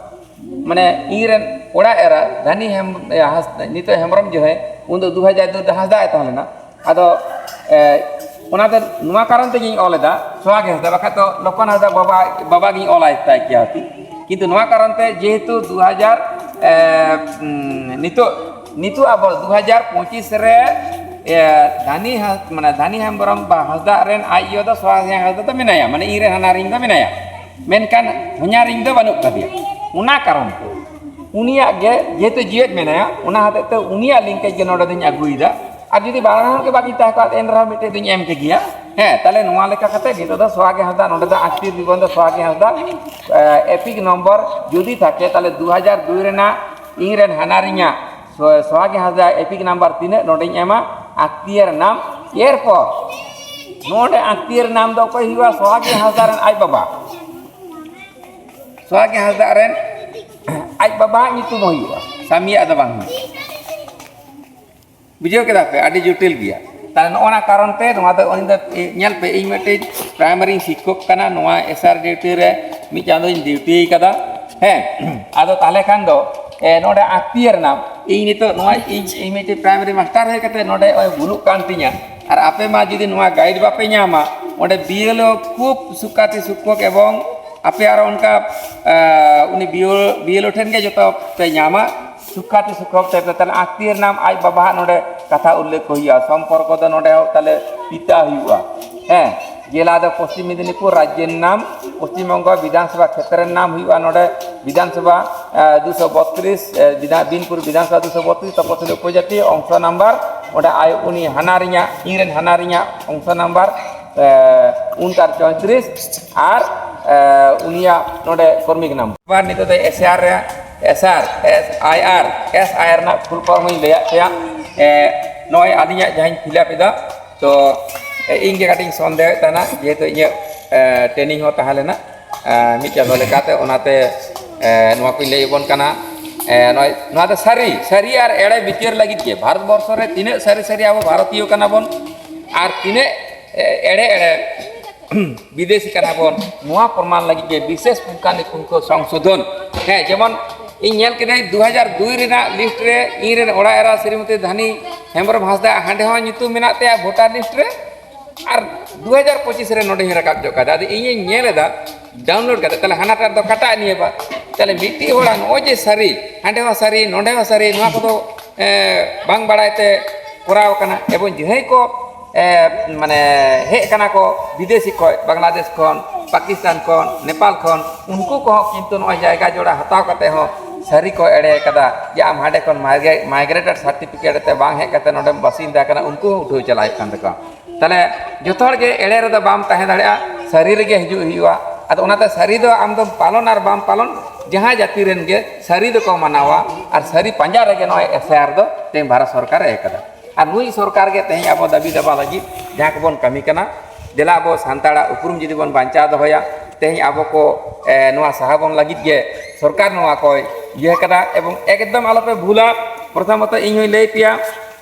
ᱢᱟᱱᱮ ᱤᱧ ᱨᱮᱱ ᱚᱲᱟᱜ ᱮᱨᱟ ᱫᱷᱟᱱᱤ ᱦᱮᱢ-, ᱮ, ᱦᱟᱸᱥ-, ᱱᱤᱛᱚᱜ ᱦᱮᱢᱵᱨᱚᱢ ᱡᱚᱦᱮ, ᱩᱱ ᱫᱚ ᱫᱩ ᱦᱟᱡᱟᱨ ᱫᱩ ᱨᱮ ᱦᱟᱸᱥᱫᱟ ᱮ ᱛᱟᱦᱮᱸ ᱞᱮᱱᱟ᱾ ᱟᱫᱚ, ᱮ, ᱚᱱᱟᱛᱮ ᱱᱚᱣᱟ ᱠᱟᱨᱚᱱ ᱛᱮᱜᱤᱧ ᱚᱞ ᱮᱫᱟ ᱥᱚᱦᱟᱜᱤ ᱦᱟᱸᱥᱫᱟ, ᱵᱟᱠᱷᱟᱡ ᱫᱚ ᱞᱚᱠᱷᱚᱱ ᱦᱟᱸᱥᱫᱟ ᱵᱟᱵᱟ, ᱵᱟᱵᱟ ᱜᱤᱧ ᱚᱞ ᱟᱭ ᱛᱟᱭ ᱠᱮᱭᱟ ᱦᱩᱛᱤ᱾ ᱠᱤᱱᱛᱩ ᱱᱚᱣᱟ ᱠᱟᱨᱚᱱ ᱛᱮ ᱡᱮᱦᱮᱛᱩ ᱫᱩ ᱦᱟᱡᱟᱨ, ᱮ, ᱩᱸ, ᱱᱤᱛᱚᱜ, ᱱᱤᱛᱚᱜ ᱟᱵᱚ ᱫᱩ ᱦᱟᱡᱟᱨ ᱯᱚᱸᱪᱤᱥ ᱨᱮ, ᱮ, ᱫᱷᱟᱱᱤ ᱦᱟᱸᱥ-, ᱢᱟᱱᱮ ᱫᱷᱟᱱᱤ ᱦᱮᱢᱵᱨᱚᱢ ᱵᱟ ᱦᱟᱸᱥᱫᱟ ᱨᱮᱱ ᱟᱡ ᱟᱭᱳ ᱫᱚ ᱥᱚᱦᱟᱜᱤ ᱦᱟᱸᱥᱫᱟ ᱫᱚ ᱢᱮᱱᱟᱭᱟ, ᱢᱟᱱᱮ ᱤᱧ ᱨᱮᱱ ᱦᱟᱱᱦᱟᱨᱤᱧ ᱫᱚ ᱢᱮᱱᱟᱭᱟ᱾ ᱢᱮᱱᱠᱷᱟᱱ ᱦᱚᱧᱦᱟᱨᱤᱧ ᱫᱚ ᱵᱟᱹᱱᱩᱜ ᱠᱟᱫᱮᱭᱟ᱾ ᱚᱱᱟ ᱠᱟᱨᱚᱱ ᱛᱮ ᱩᱱᱤᱭᱟᱜ ᱜᱮ ᱡᱮᱦᱮᱛᱩ ᱡᱤᱣᱮᱫ ᱢᱮᱱᱟᱭᱟ, ᱚᱱᱟ ᱦᱚᱛᱮᱡ ᱛᱮ ᱩᱱᱤᱭᱟᱜ linkage ᱜᱮ ᱱᱚᱰᱮ ᱫᱚᱧ ᱟᱹᱜᱩᱭᱮᱫᱟ᱾ ᱟᱨ ᱡᱩᱫᱤ ᱵᱟᱱᱟ ᱦᱚᱲ ᱜᱮ ᱵᱟᱹᱠᱤᱱ ᱛᱟᱦᱮᱸ ᱠᱚᱜᱼᱟ, ᱮᱱ ᱨᱮᱦᱚᱸ ᱢᱤᱫᱴᱮᱡ ᱫᱚᱧ ᱮᱢ ᱠᱮᱜᱮᱭᱟ᱾ ᱦᱮᱸ, ᱛᱟᱦᱞᱮ ᱱᱚᱣᱟ ᱞᱮᱠᱟ ᱠᱟᱛᱮ ᱱᱤᱛᱚᱜ ᱫᱚ ᱥᱚᱦᱟᱜᱤ ᱦᱟᱸᱥᱫᱟ, ᱱᱚᱰᱮ ᱫᱚ ᱟᱸᱠᱛᱤᱨ ᱵᱤᱵᱚᱱᱫᱷᱚ ᱥᱚᱦᱟᱜᱤ ᱦᱟᱸᱥᱫᱟ, ᱮ, EPIC ᱱᱚᱢᱵᱚᱨ ᱡᱩᱫᱤ ᱛᱟᱦᱮᱸ ᱛᱟᱦᱞᱮ ᱫᱩ ᱦᱟᱡᱟᱨ ᱫᱩᱭ ᱨᱮᱱᱟᱜ ᱤᱧ ᱨᱮᱱ ᱦᱟᱱᱦᱟᱨᱤᱧᱟᱜ ᱥᱚ-, ᱥᱚᱦᱟᱜᱤ ᱦᱟᱸᱥᱫᱟ EPIC ᱱᱟᱢᱵᱟᱨ ᱛᱤᱱᱟᱹᱜ, ᱱᱚᱰᱮᱧ ᱮᱢᱟ ᱟᱸᱠᱛᱤᱭᱟᱹᱨ ᱱᱟᱢ᱾ ᱮᱨᱯᱚᱨ ᱱᱚᱰᱮ ᱟᱸᱠᱛᱤᱭᱟᱹᱨ ᱱᱟᱢ ᱫᱚ ᱚᱠᱚᱭ ᱦᱩᱭᱩᱜᱼᱟ? ᱥᱚᱦᱟᱜᱤ ᱦᱟᱸᱥᱫᱟ ᱨᱮᱱ ᱟᱡ ᱵᱟᱵᱟ᱾ ᱥᱚᱦᱟᱜᱤ ᱦᱟᱸᱥᱫᱟ ᱨᱮᱱ ᱟᱡ ᱵᱟᱵᱟᱣᱟᱜ ᱧᱩᱛᱩᱢ ᱦᱚᱸ ᱦᱩᱭᱩᱜᱼᱟ, ᱥᱟᱢᱤᱭᱟᱜ ᱫᱚ ᱵᱟᱝ ᱦᱩᱭᱩᱜᱼᱟ᱾ ᱵᱩᱡᱷᱟᱹᱣ ᱠᱮᱫᱟ ᱯᱮ? ᱟᱹᱰᱤ ᱡᱚᱴᱤᱞ ᱜᱮᱭᱟ᱾ ᱛᱟᱦᱞᱮ ᱱᱚᱜᱼᱚ ᱱᱟ ᱠᱟᱨᱚᱱ ᱛᱮ ᱱᱚᱣᱟ ᱫᱚ ᱤᱧ ᱫᱚ, ᱧᱮᱞ ᱯᱮ, ᱤᱧ ᱢᱤᱫᱴᱤᱡ primary ᱥᱤᱠᱠᱷᱚᱠ ᱠᱟᱱᱟ, ᱱᱚᱣᱟ SR duty ᱨᱮ ᱢᱤᱫ ᱪᱟᱸᱫᱳᱧ duty ᱠᱟᱫᱟ᱾ ᱦᱮᱸ, ᱟᱫᱚ ᱛᱟᱦᱞᱮ ᱠᱷᱟᱱ ᱫᱚ, ᱮ, ᱱᱚᱰᱮ ᱟᱸᱠᱛᱤᱭᱟᱹᱨ ᱱᱟᱢ, ᱤᱧ ᱱᱤᱛᱚᱜ ᱱᱚᱣᱟ ᱤᱧ, ᱤᱧ ᱢᱤᱫᱴᱤᱡ primary master ᱦᱩᱭ ᱠᱟᱛᱮ ᱱᱚᱰᱮ ᱱᱚᱜᱼᱚᱭ ᱵᱷᱩᱞᱩᱜ ᱠᱟᱱ ᱛᱤᱧᱟ᱾ ᱟᱨ ᱟᱯᱮ ᱢᱟ ᱡᱩᱫᱤ ᱱᱚᱣᱟ guide ᱵᱟᱯᱮ ᱧᱟᱢᱟ, ᱚᱸᱰᱮ BLO ᱠᱷᱩᱵ ᱥᱩᱠᱟᱛᱤ ᱥᱩᱠᱠᱷᱚᱠ ᱮᱵᱚᱝ ᱟᱯᱮ ᱟᱨᱚ ᱚᱱᱠᱟ, ᱮ, ᱩᱱᱤ BLO, BLO ᱴᱷᱮᱱ ᱜᱮ ᱡᱚᱛᱚ ᱯᱮ ᱧᱟᱢᱟ᱾ ᱥᱩᱠᱷᱟᱛᱤ ᱥᱩᱠᱷᱚᱠ ᱛᱮ ᱛᱟᱦᱞᱮ ᱟᱸᱠᱛᱤᱭᱟᱹᱨ ᱱᱟᱢ ᱟᱡ ᱵᱟᱵᱟᱣᱟᱜ ᱱᱚᱰᱮ ᱠᱟᱛᱷᱟ ᱩᱞᱞᱮᱠᱷ ᱠᱚ ᱦᱩᱭᱩᱜᱼᱟ᱾ ᱥᱚᱢᱯᱚᱨᱠᱚ ᱫᱚ ᱱᱚᱰᱮ ᱦᱚᱸ ᱛᱟᱦᱞᱮ ᱯᱤᱛᱟ ᱦᱩᱭᱩᱜᱼᱟ᱾ ᱦᱮᱸ, ᱡᱮᱞᱟ ᱫᱚ ᱯᱚᱥᱪᱤᱢ ᱢᱮᱫᱤᱱᱤᱯᱩᱨ, ᱨᱟᱡᱽᱡᱚ ᱨᱮᱱᱟᱜ ᱱᱟᱢ, ᱯᱚᱥᱪᱤᱢ ᱵᱚᱝᱜᱚ ᱵᱤᱫᱷᱟᱱᱥᱚᱵᱷᱟ ᱠᱷᱮᱛᱨᱚ ᱨᱮᱱᱟᱜ ᱱᱟᱢ ᱦᱩᱭᱩᱜᱼᱟ ᱱᱚᱰᱮ ᱵᱤᱫᱷᱟᱱᱥᱚᱵᱷᱟ, ᱮ, ᱫᱩᱥᱚ ᱵᱚᱛᱨᱤᱥ, ᱮ, ᱵᱤᱫᱷᱟ-, ᱵᱤᱱᱯᱩᱨ ᱵᱤᱫᱷᱟᱱᱥᱚᱵᱷᱟ ᱫᱩᱥᱚ ᱵᱚᱛᱨᱤᱥ, ᱛᱚᱯᱚᱥᱤᱞᱤ ᱩᱯᱚᱡᱟᱛᱤ ᱚᱝᱥᱚ ᱱᱟᱢᱵᱟᱨ, ᱚᱸᱰᱮ ᱟᱭ ᱩᱱᱤ ᱦᱟᱱᱟ ᱨᱮᱧᱟᱜ, ᱤᱧ ᱨᱮᱱ ᱦᱟᱱᱟ ᱨᱮᱧᱟᱜ ᱚᱝᱥᱚ ᱱᱟᱢᱵᱟᱨ, ᱮ, ᱩᱱᱠᱟᱨ ᱪᱚᱭᱛᱨᱤᱥ ᱟᱨ, ᱮ, ᱩᱱᱤᱭᱟᱜ ᱱᱚᱰᱮ ᱠᱚᱨᱢᱤᱠ ᱱᱟᱢᱵᱟᱨ᱾ ᱱᱤᱛᱚᱜ ᱫᱚ SIR ᱨᱮ, SIR, SIR, SIR ᱨᱮᱱᱟᱜ full form ᱤᱧ ᱞᱟᱹᱭᱟᱫ ᱯᱮᱭᱟ᱾ ᱮ, ᱱᱚᱜᱼᱚᱭ ᱟᱹᱞᱤᱧᱟᱜ ᱡᱟᱦᱟᱸᱧ fill up ᱮᱫᱟ, ᱛᱚ, ᱮ, ᱤᱧ ᱜᱮ ᱠᱟᱹᱴᱤᱡ ᱤᱧ ᱥᱚᱱᱫᱮᱦᱚᱭᱮᱫ ᱛᱟᱦᱮᱱᱟ, ᱡᱮᱦᱮᱛᱩ ᱤᱧᱟᱹᱜ, ᱮ, training ᱦᱚᱸ ᱛᱟᱦᱮᱸ ᱞᱮᱱᱟ, ᱮ, ᱢᱤᱫ ᱪᱟᱸᱫᱳ ᱞᱮᱠᱟᱛᱮ, ᱚᱱᱟᱛᱮ, ᱮ, ᱱᱚᱣᱟ ᱠᱚᱧ ᱞᱟᱹᱭ ᱟᱵᱚᱱ ᱠᱟᱱᱟ᱾ ᱮ, ᱱᱚᱜᱼᱚᱭ, ᱱᱚᱣᱟ ᱫᱚ ᱥᱟᱹᱨᱤ, ᱥᱟᱹᱨᱤ ᱟᱨ ᱮᱲᱮ ᱵᱤᱪᱟᱹᱨ ᱞᱟᱹᱜᱤᱫ ᱜᱮ᱾ ᱵᱷᱟᱨᱚᱛ ᱵᱚᱨᱥᱚ ᱨᱮ ᱛᱤᱱᱟᱹᱜ ᱥᱟᱹᱨᱤ ᱥᱟᱹᱨᱤ ᱟᱵᱚ ᱵᱷᱟᱨᱚᱛᱤᱭᱚ ᱠᱟᱱᱟ ᱵᱚᱱ ᱟᱨ ᱛᱤᱱᱟᱹᱜ, ᱮ, ᱮᱲᱮ ᱮᱲᱮ ᱵᱤᱫᱮᱥᱤ ᱠᱟᱱᱟ ᱵᱚᱱ, ᱱᱚᱣᱟ ᱯᱨᱚᱢᱟᱱ ᱞᱟᱹᱜᱤᱫ ᱜᱮ ᱵᱤᱥᱮᱥ ᱯᱩᱝᱠᱷᱟᱱᱩᱯᱩᱝᱠᱷᱚ ᱥᱚᱝᱥᱳᱫᱷᱚᱱ᱾ ᱦᱮᱸ, ᱡᱮᱢᱚᱱ ᱤᱧ ᱧᱮᱞ ᱠᱮᱫᱟᱹᱧ ᱫᱩ ᱦᱟᱡᱟᱨ ᱫᱩᱭ ᱨᱮᱱᱟᱜ list ᱨᱮ ᱤᱧ ᱨᱮᱱ ᱚᱲᱟᱜ ᱮᱨᱟ ᱥᱨᱤᱢᱚᱛᱤ ᱫᱷᱟᱱᱤ ᱦᱮᱢᱵᱨᱚᱢ ᱦᱟᱸᱥᱫᱟ ᱦᱟᱸᱰᱮ ᱦᱚᱸ ᱧᱩᱛᱩᱢ ᱢᱮᱱᱟᱜ ᱛᱟᱭᱟ voter list ᱨᱮ, ᱟᱨ ᱫᱩ ᱦᱟᱡᱟᱨ ᱯᱚᱸᱪᱤᱥ ᱨᱮ ᱱᱚᱰᱮᱧ ᱨᱟᱠᱟᱵ ᱧᱚᱜ ᱠᱟᱫᱟ᱾ ᱟᱫᱚ ᱤᱧᱤᱧ ᱧᱮᱞ ᱮᱫᱟ download ᱠᱟᱛᱮ, ᱛᱟᱦᱞᱮ ᱦᱟᱱᱟᱴᱟᱜ ᱫᱚ ᱠᱟᱴᱟᱜ ᱱᱤᱭᱟᱹ ᱵᱟ, ᱛᱟᱦᱞᱮ ᱢᱤᱫᱴᱤᱡ ᱦᱚᱲᱟᱜ ᱱᱚᱜᱼᱚᱭ ᱡᱮ ᱥᱟᱹᱨᱤ, ᱦᱟᱸᱰᱮ ᱦᱚᱸ ᱥᱟᱹᱨᱤ, ᱱᱚᱰᱮ ᱦᱚᱸ ᱥᱟᱹᱨᱤ, ᱱᱚᱣᱟ ᱠᱚᱫᱚ, ᱮ, ᱵᱟᱝ ᱵᱟᱲᱟᱭ ᱛᱮ ᱠᱚᱨᱟᱣ ᱠᱟᱱᱟ᱾ ᱮᱵᱚᱝ ᱡᱟᱦᱟᱸᱭ ᱠᱚ, ᱮ, ᱢᱟᱱᱮ ᱦᱮᱡ ᱠᱟᱱᱟ ᱠᱚ ᱵᱤᱫᱮᱥᱤ ᱠᱷᱚᱱ, ᱵᱟᱝᱞᱟᱫᱮᱥ ᱠᱷᱚᱱ, ᱯᱟᱠᱤᱥᱛᱟᱱ ᱠᱷᱚᱱ, ᱱᱮᱯᱟᱞ ᱠᱷᱚᱱ, ᱩᱱᱠᱩ ᱠᱚᱦᱚᱸ ᱠᱤᱱᱛᱩ ᱱᱚᱜᱼᱚᱭ ᱡᱟᱭᱜᱟ ᱡᱚᱲᱟ ᱦᱟᱛᱟᱣ ᱠᱟᱛᱮ ᱦᱚᱸ ᱥᱟᱹᱨᱤ ᱠᱚ ᱮᱲᱮ ᱠᱟᱫᱟ ᱡᱮ ᱟᱢ ᱦᱟᱸᱰᱮ ᱠᱷᱚᱱ migra- migrated certificate ᱛᱮ ᱵᱟᱝ ᱦᱮᱡ ᱠᱟᱛᱮ ᱱᱚᱰᱮᱢ ᱵᱟᱥᱤᱱᱫᱟ ᱠᱟᱱᱟ, ᱩᱱᱠᱩ ᱦᱚᱸ ᱩᱴᱷᱟᱹᱣ ᱪᱟᱞᱟᱣ ᱦᱩᱭᱩᱜ ᱠᱟᱱ ᱛᱟᱠᱚᱣᱟ᱾ ᱛᱟᱦᱞᱮ ᱡᱚᱛᱚ ᱦᱚᱲ ᱜᱮ ᱮᱲᱮ ᱨᱮᱫᱚ ᱵᱟᱢ ᱛᱟᱦᱮᱸ ᱫᱟᱲᱮᱭᱟᱜᱼᱟ, ᱥᱟᱹᱨᱤ ᱨᱮᱜᱮ ᱦᱤᱡᱩᱜ ᱦᱩᱭᱩᱜᱼᱟ᱾ ᱟᱫᱚ ᱚᱱᱟᱛᱮ ᱥᱟᱹᱨᱤ ᱫᱚ ᱟᱢ ᱫᱚᱢ ᱯᱟᱞᱚᱱ ᱟᱨ ᱵᱟᱢ ᱯᱟᱞᱚᱱ, ᱡᱟᱦᱟᱸ ᱡᱟᱹᱛᱤ ᱨᱮᱱ ᱜᱮ ᱥᱟᱹᱨᱤ ᱫᱚᱠᱚ ᱢᱟᱱᱟᱣᱟ, ᱟᱨ ᱥᱟᱹᱨᱤ ᱯᱟᱸᱡᱟ ᱨᱮᱜᱮ ᱱᱚᱜᱼᱚᱭ SIR ᱫᱚ ᱛᱮᱦᱮᱧ ᱵᱷᱟᱨᱚᱛ ᱥᱚᱨᱠᱟᱨᱮ ᱦᱮᱡ ᱠᱟᱫᱟ᱾ ᱟᱨ ᱱᱩᱭ ᱥᱚᱨᱠᱟᱨ ᱜᱮ ᱛᱮᱦᱮᱧ ᱟᱵᱚ ᱫᱟᱹᱵᱤ ᱫᱟᱵᱟ ᱞᱟᱹᱜᱤᱫ ᱡᱟᱦᱟᱸ ᱠᱚᱵᱚᱱ ᱠᱟᱹᱢᱤ ᱠᱟᱱᱟ, ᱫᱮᱞᱟ ᱟᱵᱚ ᱥᱟᱱᱛᱟᱲᱟᱜ ᱩᱯᱨᱩᱢ ᱡᱩᱫᱤ ᱵᱚᱱ ᱵᱟᱧᱪᱟᱣ ᱫᱚᱦᱚᱭᱟ, ᱛᱮᱦᱮᱧ ᱟᱵᱚ ᱠᱚ, ᱮ, ᱱᱚᱣᱟ ᱥᱟᱦᱟ ᱵᱚᱱ ᱞᱟᱹᱜᱤᱫ ᱜᱮ ᱥᱚᱨᱠᱟᱨ ᱱᱚᱣᱟ ᱠᱚᱭ ᱤᱭᱟᱹ ᱠᱟᱫᱟ᱾ ᱮᱵᱚᱝ ᱮᱠᱫᱚᱢ ᱟᱞᱚᱯᱮ ᱵᱷᱩᱞᱟ, ᱯᱨᱚᱛᱷᱚᱢᱚᱛᱚ ᱤᱧ ᱦᱚᱧ ᱞᱟᱹᱭ ᱯᱮᱭᱟ,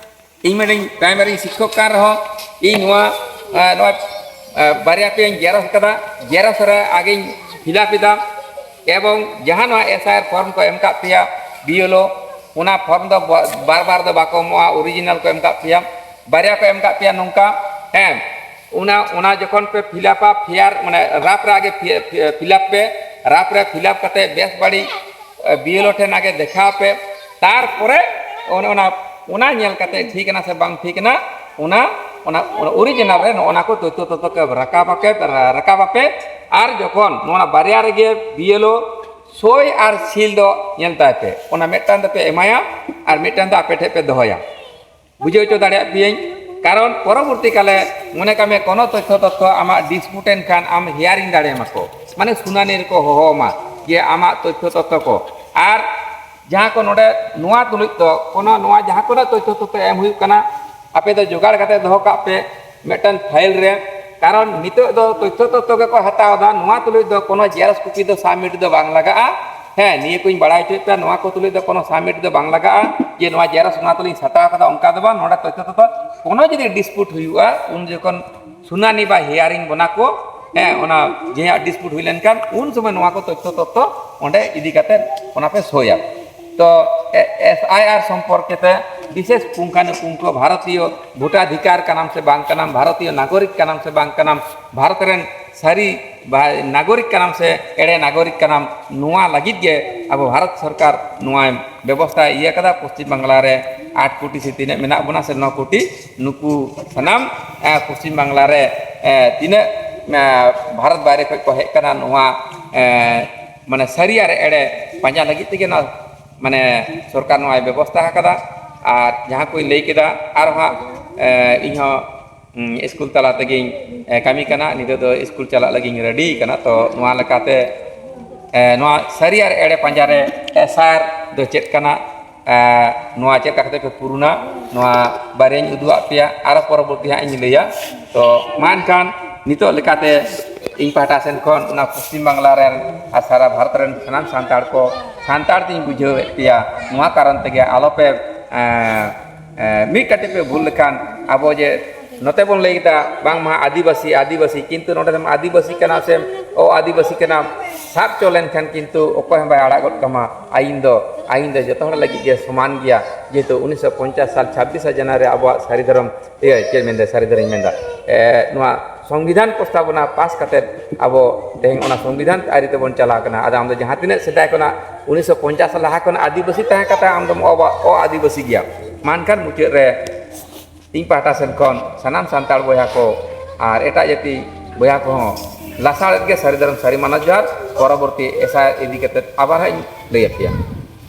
ᱤᱧ ᱢᱤᱫᱴᱮᱱ primary ᱥᱤᱠᱠᱷᱚᱠ ᱠᱟᱱ ᱨᱮᱦᱚᱸ ᱤᱧ ᱱᱚᱣᱟ, ᱮ, ᱱᱚᱣᱟ, ᱮ, ᱵᱟᱨᱭᱟ ᱯᱮᱭᱟᱧ ᱡᱮᱨᱚᱥ ᱠᱟᱫᱟ, ᱡᱮᱨᱚᱥ ᱨᱮ ᱟᱜᱮᱧ fill up ᱮᱫᱟ᱾ ᱮᱵᱚᱝ ᱡᱟᱦᱟᱸ ᱱᱚᱣᱟ SIR form ᱠᱚ ᱮᱢ ᱠᱟᱜ ᱯᱮᱭᱟ BLO, ᱚᱱᱟ form ᱫᱚ ᱵᱟ- ᱵᱟᱨ ᱵᱟᱨ ᱫᱚ ᱵᱟᱠᱚ ᱮᱢᱚᱜᱼᱟ, original ᱠᱚ ᱮᱢ ᱠᱟᱜ ᱯᱮᱭᱟ, ᱵᱟᱨᱭᱟ ᱠᱚ ᱮᱢ ᱠᱟᱜ ᱯᱮᱭᱟ ᱱᱚᱝᱠᱟ, ᱦᱮᱸ, ᱚᱱᱟ, ᱚᱱᱟ ᱡᱚᱠᱷᱚᱱ ᱯᱮ fill upᱟ, ᱯᱷᱮᱭᱟᱨ, ᱢᱟᱱᱮ rough ᱨᱮ ᱟᱜᱮ ᱯᱷᱤ- ᱯᱷᱤ- fill up ᱯᱮ, rough ᱨᱮ fill up ᱠᱟᱛᱮ ᱵᱮᱥ ᱵᱟᱹᱲᱤᱡ, ᱮ, BLO ᱴᱷᱮᱱ ᱟᱜᱮ ᱫᱮᱠᱷᱟᱣ ᱯᱮ, ᱛᱟᱨᱯᱚᱨᱮ ᱚᱱᱮ ᱚᱱᱟ, ᱚᱱᱟ ᱧᱮᱞ ᱠᱟᱛᱮ ᱴᱷᱤᱠ ᱮᱱᱟ ᱥᱮ ᱵᱟᱝ ᱴᱷᱤᱠ ᱮᱱᱟ, ᱚᱱᱟ, ᱚᱱᱟ, ᱚᱱᱟ original ᱨᱮ ᱱᱚᱜᱼᱚ ᱱᱟ ᱠᱚ ᱛᱚᱛᱛᱷᱚ ᱛᱚᱛᱛᱷᱚ ᱠᱚ ᱨᱟᱠᱟᱵ ᱟᱯᱮ, ᱨᱟᱠᱟᱵ ᱟᱯᱮ᱾ ᱟᱨ ᱡᱚᱠᱷᱚᱱ ᱱᱚᱣᱟ ᱵᱟᱨᱭᱟ ᱨᱮᱜᱮ BLO ᱥᱳᱭ ᱟᱨ seal ᱫᱚ ᱧᱮᱞ ᱛᱟᱭ ᱯᱮ, ᱚᱱᱟ ᱢᱤᱫᱴᱟᱝ ᱫᱚᱯᱮ ᱮᱢᱟᱭᱟ ᱟᱨ ᱢᱤᱫᱴᱟᱝ ᱫᱚ ᱟᱯᱮ ᱴᱷᱮᱱ ᱯᱮ ᱫᱚᱦᱚᱭᱟ᱾ ᱵᱩᱡᱷᱟᱹᱣ ᱦᱚᱪᱚ ᱫᱟᱲᱮᱭᱟᱜ ᱯᱮᱭᱟᱹᱧ᱾ ᱠᱟᱨᱚᱱ ᱯᱚᱨᱚᱵᱚᱨᱛᱤ ᱠᱟᱞᱮ ᱢᱚᱱᱮ ᱠᱟᱜ ᱢᱮ ᱠᱳᱱᱳ ᱛᱚᱛᱛᱷᱚ ᱛᱚᱛᱛᱷᱚ ᱟᱢᱟᱜ dispute ᱮᱱ ᱠᱷᱟᱱ ᱟᱢ hearing ᱫᱟᱲᱮᱭᱟᱢᱟ ᱠᱚ, ᱢᱟᱱᱮ ᱥᱩᱱᱟᱱᱤ ᱨᱮᱠᱚ ᱦᱚᱦᱚ ᱟᱢᱟ ᱡᱮ ᱟᱢᱟᱜ ᱛᱚᱛᱛᱷᱚ ᱛᱚᱛᱛᱷᱚ ᱠᱚ᱾ ᱟᱨ ᱡᱟᱦᱟᱸ ᱠᱚ ᱱᱚᱰᱮ ᱱᱚᱣᱟ ᱛᱩᱞᱩᱡ ᱫᱚ ᱠᱳᱱᱳ, ᱱᱚᱣᱟ ᱡᱟᱦᱟᱸ ᱠᱚᱨᱮ ᱛᱚᱛᱛᱷᱚ ᱛᱚᱛᱛᱷᱚ ᱮᱢ ᱦᱩᱭᱩᱜ ᱠᱟᱱᱟ, ᱟᱯᱮ ᱫᱚ ᱡᱚᱜᱟᱲ ᱠᱟᱛᱮ ᱫᱚᱦᱚ ᱠᱟᱜ ᱯᱮ ᱢᱤᱫᱴᱟᱝ file ᱨᱮ᱾ ᱠᱟᱨᱚᱱ ᱱᱤᱛᱚᱜ ᱫᱚ ᱛᱚᱛᱛᱷᱚ ᱛᱚᱛᱛᱷᱚ ᱜᱮᱠᱚ ᱦᱟᱛᱟᱣ ᱮᱫᱟ, ᱱᱚᱣᱟ ᱛᱩᱞᱩᱡ ᱫᱚ ᱠᱳᱱᱳ xerox copy ᱫᱚ submit ᱫᱚ ᱵᱟᱝ ᱞᱟᱜᱟᱜᱼᱟ᱾ ᱦᱮᱸ, ᱱᱤᱭᱟᱹ ᱠᱚᱧ ᱵᱟᱲᱟᱭ ᱦᱚᱪᱚᱭᱮᱫ ᱯᱮᱭᱟ, ᱱᱚᱣᱟ ᱠᱚ ᱛᱩᱞᱩᱡ ᱫᱚ ᱠᱳᱱᱳ submit ᱫᱚ ᱵᱟᱝ ᱞᱟᱜᱟᱜᱼᱟ ᱡᱮ ᱱᱚᱣᱟ xerox ᱚᱱᱟ ᱛᱩᱞᱩᱡ ᱤᱧ ᱥᱟᱛᱟᱣ ᱠᱟᱫᱟ, ᱚᱱᱠᱟ ᱫᱚ ᱵᱟᱝ᱾ ᱱᱚᱰᱮ ᱛᱚᱛᱛᱷᱚ ᱛᱚᱛᱛᱷᱚ ᱠᱳᱱᱳ ᱡᱩᱫᱤ dispute ᱦᱩᱭᱩᱜᱼᱟ, ᱩᱱ ᱡᱚᱠᱷᱚᱱ ᱥᱩᱱᱟᱱᱤ ᱵᱟ hearing ᱵᱚᱱᱟ ᱠᱚ, ᱦᱮᱸ, ᱚᱱᱟ ᱡᱟᱦᱟᱸᱭᱟᱜ dispute ᱦᱩᱭ ᱞᱮᱱᱠᱷᱟᱱ ᱩᱱ ᱥᱚᱢᱚᱭ ᱱᱚᱣᱟ ᱠᱚ ᱛᱚᱛᱛᱷᱚ ᱛᱚᱛᱛᱷᱚ ᱚᱸᱰᱮ ᱤᱫᱤ ᱠᱟᱛᱮ ᱚᱱᱟ ᱯᱮ ᱥᱳᱭᱟ᱾ ᱛᱚ, ᱮ-, SIR ᱥᱚᱢᱯᱚᱨᱠᱮ ᱛᱮ ᱵᱤᱥᱮᱥ ᱯᱩᱝᱠᱷᱟᱱᱩᱯᱩᱝᱠᱷᱚ ᱵᱷᱟᱨᱚᱛᱤᱭᱚ ᱵᱷᱳᱴᱟᱫᱷᱤᱠᱟᱨ ᱠᱟᱱᱟᱢ ᱥᱮ ᱵᱟᱝ ᱠᱟᱱᱟᱢ, ᱵᱷᱟᱨᱚᱛᱤᱭᱚ ᱱᱟᱜᱚᱨᱤᱠ ᱠᱟᱱᱟᱢ ᱥᱮ ᱵᱟᱝ ᱠᱟᱱᱟᱢ, ᱵᱷᱟᱨᱚᱛ ᱨᱮᱱ ᱥᱟᱹᱨᱤ ᱵᱷᱟ-, ᱱᱟᱜᱚᱨᱤᱠ ᱠᱟᱱᱟᱢ ᱥᱮ ᱮᱲᱮ ᱱᱟᱜᱚᱨᱤᱠ ᱠᱟᱱᱟᱢ, ᱱᱚᱣᱟ ᱞᱟᱹᱜᱤᱫ ᱜᱮ ᱟᱵᱚ ᱵᱷᱟᱨᱚᱛ ᱥᱚᱨᱠᱟᱨ ᱱᱚᱣᱟ ᱵᱮᱵᱚᱥᱛᱷᱟ ᱤᱭᱟᱹ ᱠᱟᱫᱟ᱾ ᱯᱚᱥᱪᱤᱢ ᱵᱟᱝᱞᱟ ᱨᱮ ᱟᱴ ᱠᱳᱴᱤ ᱥᱮ ᱛᱤᱱᱟᱹᱜ ᱢᱮᱱᱟᱜ ᱵᱚᱱᱟ ᱥᱮ ᱱᱚ ᱠᱳᱴᱤ, ᱱᱩᱠᱩ ᱥᱟᱱᱟᱢ, ᱮ, ᱯᱚᱥᱪᱤᱢ ᱵᱟᱝᱞᱟ ᱨᱮ, ᱮ, ᱛᱤᱱᱟᱹᱜ ᱵᱷᱟᱨᱚᱛ ᱵᱟᱭᱨᱮ ᱠᱷᱚᱱ ᱠᱚ ᱦᱮᱡ ᱠᱟᱱᱟ, ᱱᱚᱣᱟ ᱢᱟᱱᱮ ᱥᱟᱹᱨᱤ ᱟᱨ ᱮᱲᱮ ᱯᱟᱸᱡᱟ ᱞᱟᱹᱜᱤᱫ ᱛᱮᱜᱮ ᱱᱚᱣᱟ ᱢᱟᱱᱮ ᱥᱚᱨᱠᱟᱨ ᱱᱚᱣᱟᱭ ᱵᱮᱵᱚᱥᱛᱷᱟ ᱟᱠᱟᱫᱟ᱾ ᱟᱨ ᱡᱟᱦᱟᱸ ᱠᱚᱧ ᱞᱟᱹᱭ ᱠᱮᱫᱟ, ᱟᱨᱦᱚᱸ ᱤᱧᱦᱚᱸ ᱥᱠᱩᱞ ᱛᱟᱞᱟ ᱛᱮᱜᱮᱧ ᱠᱟᱹᱢᱤ ᱠᱟᱱᱟ᱾ ᱱᱤᱛᱚᱜ ᱫᱚ ᱥᱠᱩᱞ ᱪᱟᱞᱟᱜ ᱞᱟᱹᱜᱤᱫ ᱤᱧ ᱨᱮᱰᱤ ᱠᱟᱱᱟ᱾ ᱛᱚ ᱱᱚᱣᱟ ᱞᱮᱠᱟᱛᱮ ᱱᱚᱣᱟ ᱥᱟᱹᱨᱤ ᱟᱨ ᱮᱲᱮ ᱯᱟᱸᱡᱟᱨᱮ ᱮᱥᱟᱨ ᱫᱚ ᱪᱮᱫ ᱠᱟᱱᱟ, ᱱᱚᱣᱟ ᱪᱮᱫ ᱞᱮᱠᱟ ᱠᱟᱛᱮ ᱯᱮ ᱯᱩᱨᱩᱱᱟ, ᱱᱚᱣᱟ ᱵᱟᱨᱭᱟᱧ ᱩᱫᱩᱜ ᱟᱫ ᱯᱮᱭᱟ, ᱟᱨᱚ ᱯᱚᱨᱚᱵᱚᱨᱛᱤ ᱦᱟᱸᱜ ᱤᱧ ᱞᱟᱹᱭᱟ᱾ ᱛᱚ ᱢᱟ ᱮᱱᱠᱷᱟᱱ ᱱᱤᱛᱚᱜ ᱞᱮᱠᱟᱛᱮ ᱤᱧ ᱯᱟᱦᱴᱟ ᱥᱮᱱ ᱠᱷᱚᱱ ᱚᱱᱟ ᱯᱚᱥᱪᱤᱢ ᱵᱟᱝᱞᱟ ᱨᱮᱱ ᱟᱨ ᱥᱟᱨᱟ ᱵᱷᱟᱨᱚᱛ ᱨᱮᱱ ᱥᱟᱱᱟᱢ ᱥᱟᱱᱛᱟᱲ ᱠᱚ, ᱥᱟᱱᱛᱟᱲ ᱛᱤᱧ ᱵᱩᱡᱷᱟᱹᱣᱮᱫ ᱯᱮᱭᱟ, ᱱᱚᱣᱟ ᱠᱟᱨᱚᱱ ᱛᱮᱜᱮ ᱟᱞᱚᱯᱮ ᱢᱤᱫ ᱠᱟᱹᱴᱤᱡ ᱯᱮ ᱵᱷᱩᱞ ᱞᱮᱠᱷᱟᱱ, ᱟᱵᱚ ᱡᱮ ᱱᱚᱛᱮ ᱵᱚᱱ ᱞᱟᱹᱭ ᱠᱮᱫᱟ ᱵᱟᱝᱢᱟ ᱟᱹᱫᱤᱵᱟᱹᱥᱤ, ᱟᱹᱫᱤᱵᱟᱹᱥᱤ, ᱠᱤᱱᱛᱩ ᱱᱚᱰᱮ ᱫᱚ ᱟᱹᱫᱤᱵᱟᱹᱥᱤ ᱠᱟᱱᱟ ᱥᱮ ᱚ ᱟᱹᱫᱤᱵᱟᱹᱥᱤ ᱠᱟᱱᱟ, ᱥᱟᱵ ᱪᱚ ᱞᱮᱱᱠᱷᱟᱱ ᱠᱤᱱᱛᱩ ᱚᱠᱚᱭ ᱦᱚᱸ ᱵᱟᱭ ᱟᱲᱟᱜ ᱜᱚᱫ ᱠᱟᱢᱟ᱾ ᱟᱹᱭᱤᱱ ᱫᱚ, ᱟᱹᱭᱤᱱ ᱫᱚ ᱡᱚᱛᱚ ᱦᱚᱲ ᱞᱟᱹᱜᱤᱫ ᱜᱮ ᱥᱚᱢᱟᱱ ᱜᱮᱭᱟ᱾ ᱡᱮᱦᱮᱛᱩ ᱩᱱᱤᱥᱥᱚ ᱯᱚᱧᱪᱟᱥ ᱥᱟᱞ ᱪᱷᱟᱵᱵᱤᱥᱟ ᱡᱟᱱᱩᱣᱟᱨᱤ ᱨᱮ ᱟᱵᱚᱣᱟᱜ ᱥᱟᱹᱨᱤ ᱫᱷᱚᱨᱚᱢ, ᱤᱭᱟᱹ, ᱪᱮᱫ ᱢᱮᱱᱫᱟ, ᱥᱟᱹᱨᱤ ᱫᱷᱚᱨᱚᱢ ᱢᱮᱱᱫᱟ, ᱮ, ᱱᱚᱣᱟ ᱥᱚᱝᱵᱤᱫᱷᱟᱱ ᱯᱨᱚᱥᱛᱟᱵᱚᱱᱟ ᱯᱟᱥ ᱠᱟᱛᱮ ᱟᱵᱚ ᱛᱮᱦᱮᱧ ᱚᱱᱟ ᱥᱚᱝᱵᱤᱫᱷᱟᱱ ᱟᱹᱨᱤ ᱛᱮᱵᱚᱱ ᱪᱟᱞᱟᱣ ᱠᱟᱱᱟ᱾ ᱟᱫᱚ ᱟᱢ ᱫᱚ ᱡᱟᱦᱟᱸ ᱛᱤᱱᱟᱹᱜ ᱥᱮᱫᱟᱭ ᱠᱷᱚᱱᱟᱜ ᱩᱱᱤᱥᱥᱚ ᱯᱚᱧᱪᱟᱥ ᱞᱟᱦᱟ ᱠᱷᱚᱱ ᱟᱹᱫᱤᱵᱟᱹᱥᱤ ᱛᱟᱦᱮᱸ ᱠᱟᱛᱮ ᱟᱢ ᱫᱚᱢ ᱚ-, ᱚ ᱟᱹᱫᱤᱵᱟᱹᱥᱤ ᱜᱮᱭᱟ᱾ ᱢᱮᱱᱠᱷᱟᱱ ᱢᱩᱪᱟᱹᱫ ᱨᱮ ᱤᱧ ᱯᱟᱦᱴᱟ ᱥᱮᱱ ᱠᱷᱚᱱ ᱥᱟᱱᱟᱢ ᱥᱟᱱᱛᱟᱲ ᱵᱚᱭᱦᱟ ᱠᱚ ᱟᱨ ᱮᱴᱟᱜ ᱡᱟᱹᱛᱤ ᱵᱚᱭᱦᱟ ᱠᱚᱦᱚᱸ ᱞᱟᱥᱟᱲᱦᱮᱫ ᱜᱮ ᱥᱟᱹᱨᱤ ᱫᱷᱚᱨᱚᱢ ᱥᱟᱹᱨᱤ ᱢᱟᱱᱚᱛ ᱡᱚᱦᱟᱨ᱾ ᱯᱚᱨᱚᱵᱚᱨᱛᱤ ᱮᱥᱟᱭ ᱤᱫᱤ ᱠᱟᱛᱮ ᱟᱵᱟᱨ ᱦᱟᱸᱜ ᱤᱧ ᱞᱟᱹᱭ ᱟᱯᱮᱭᱟ᱾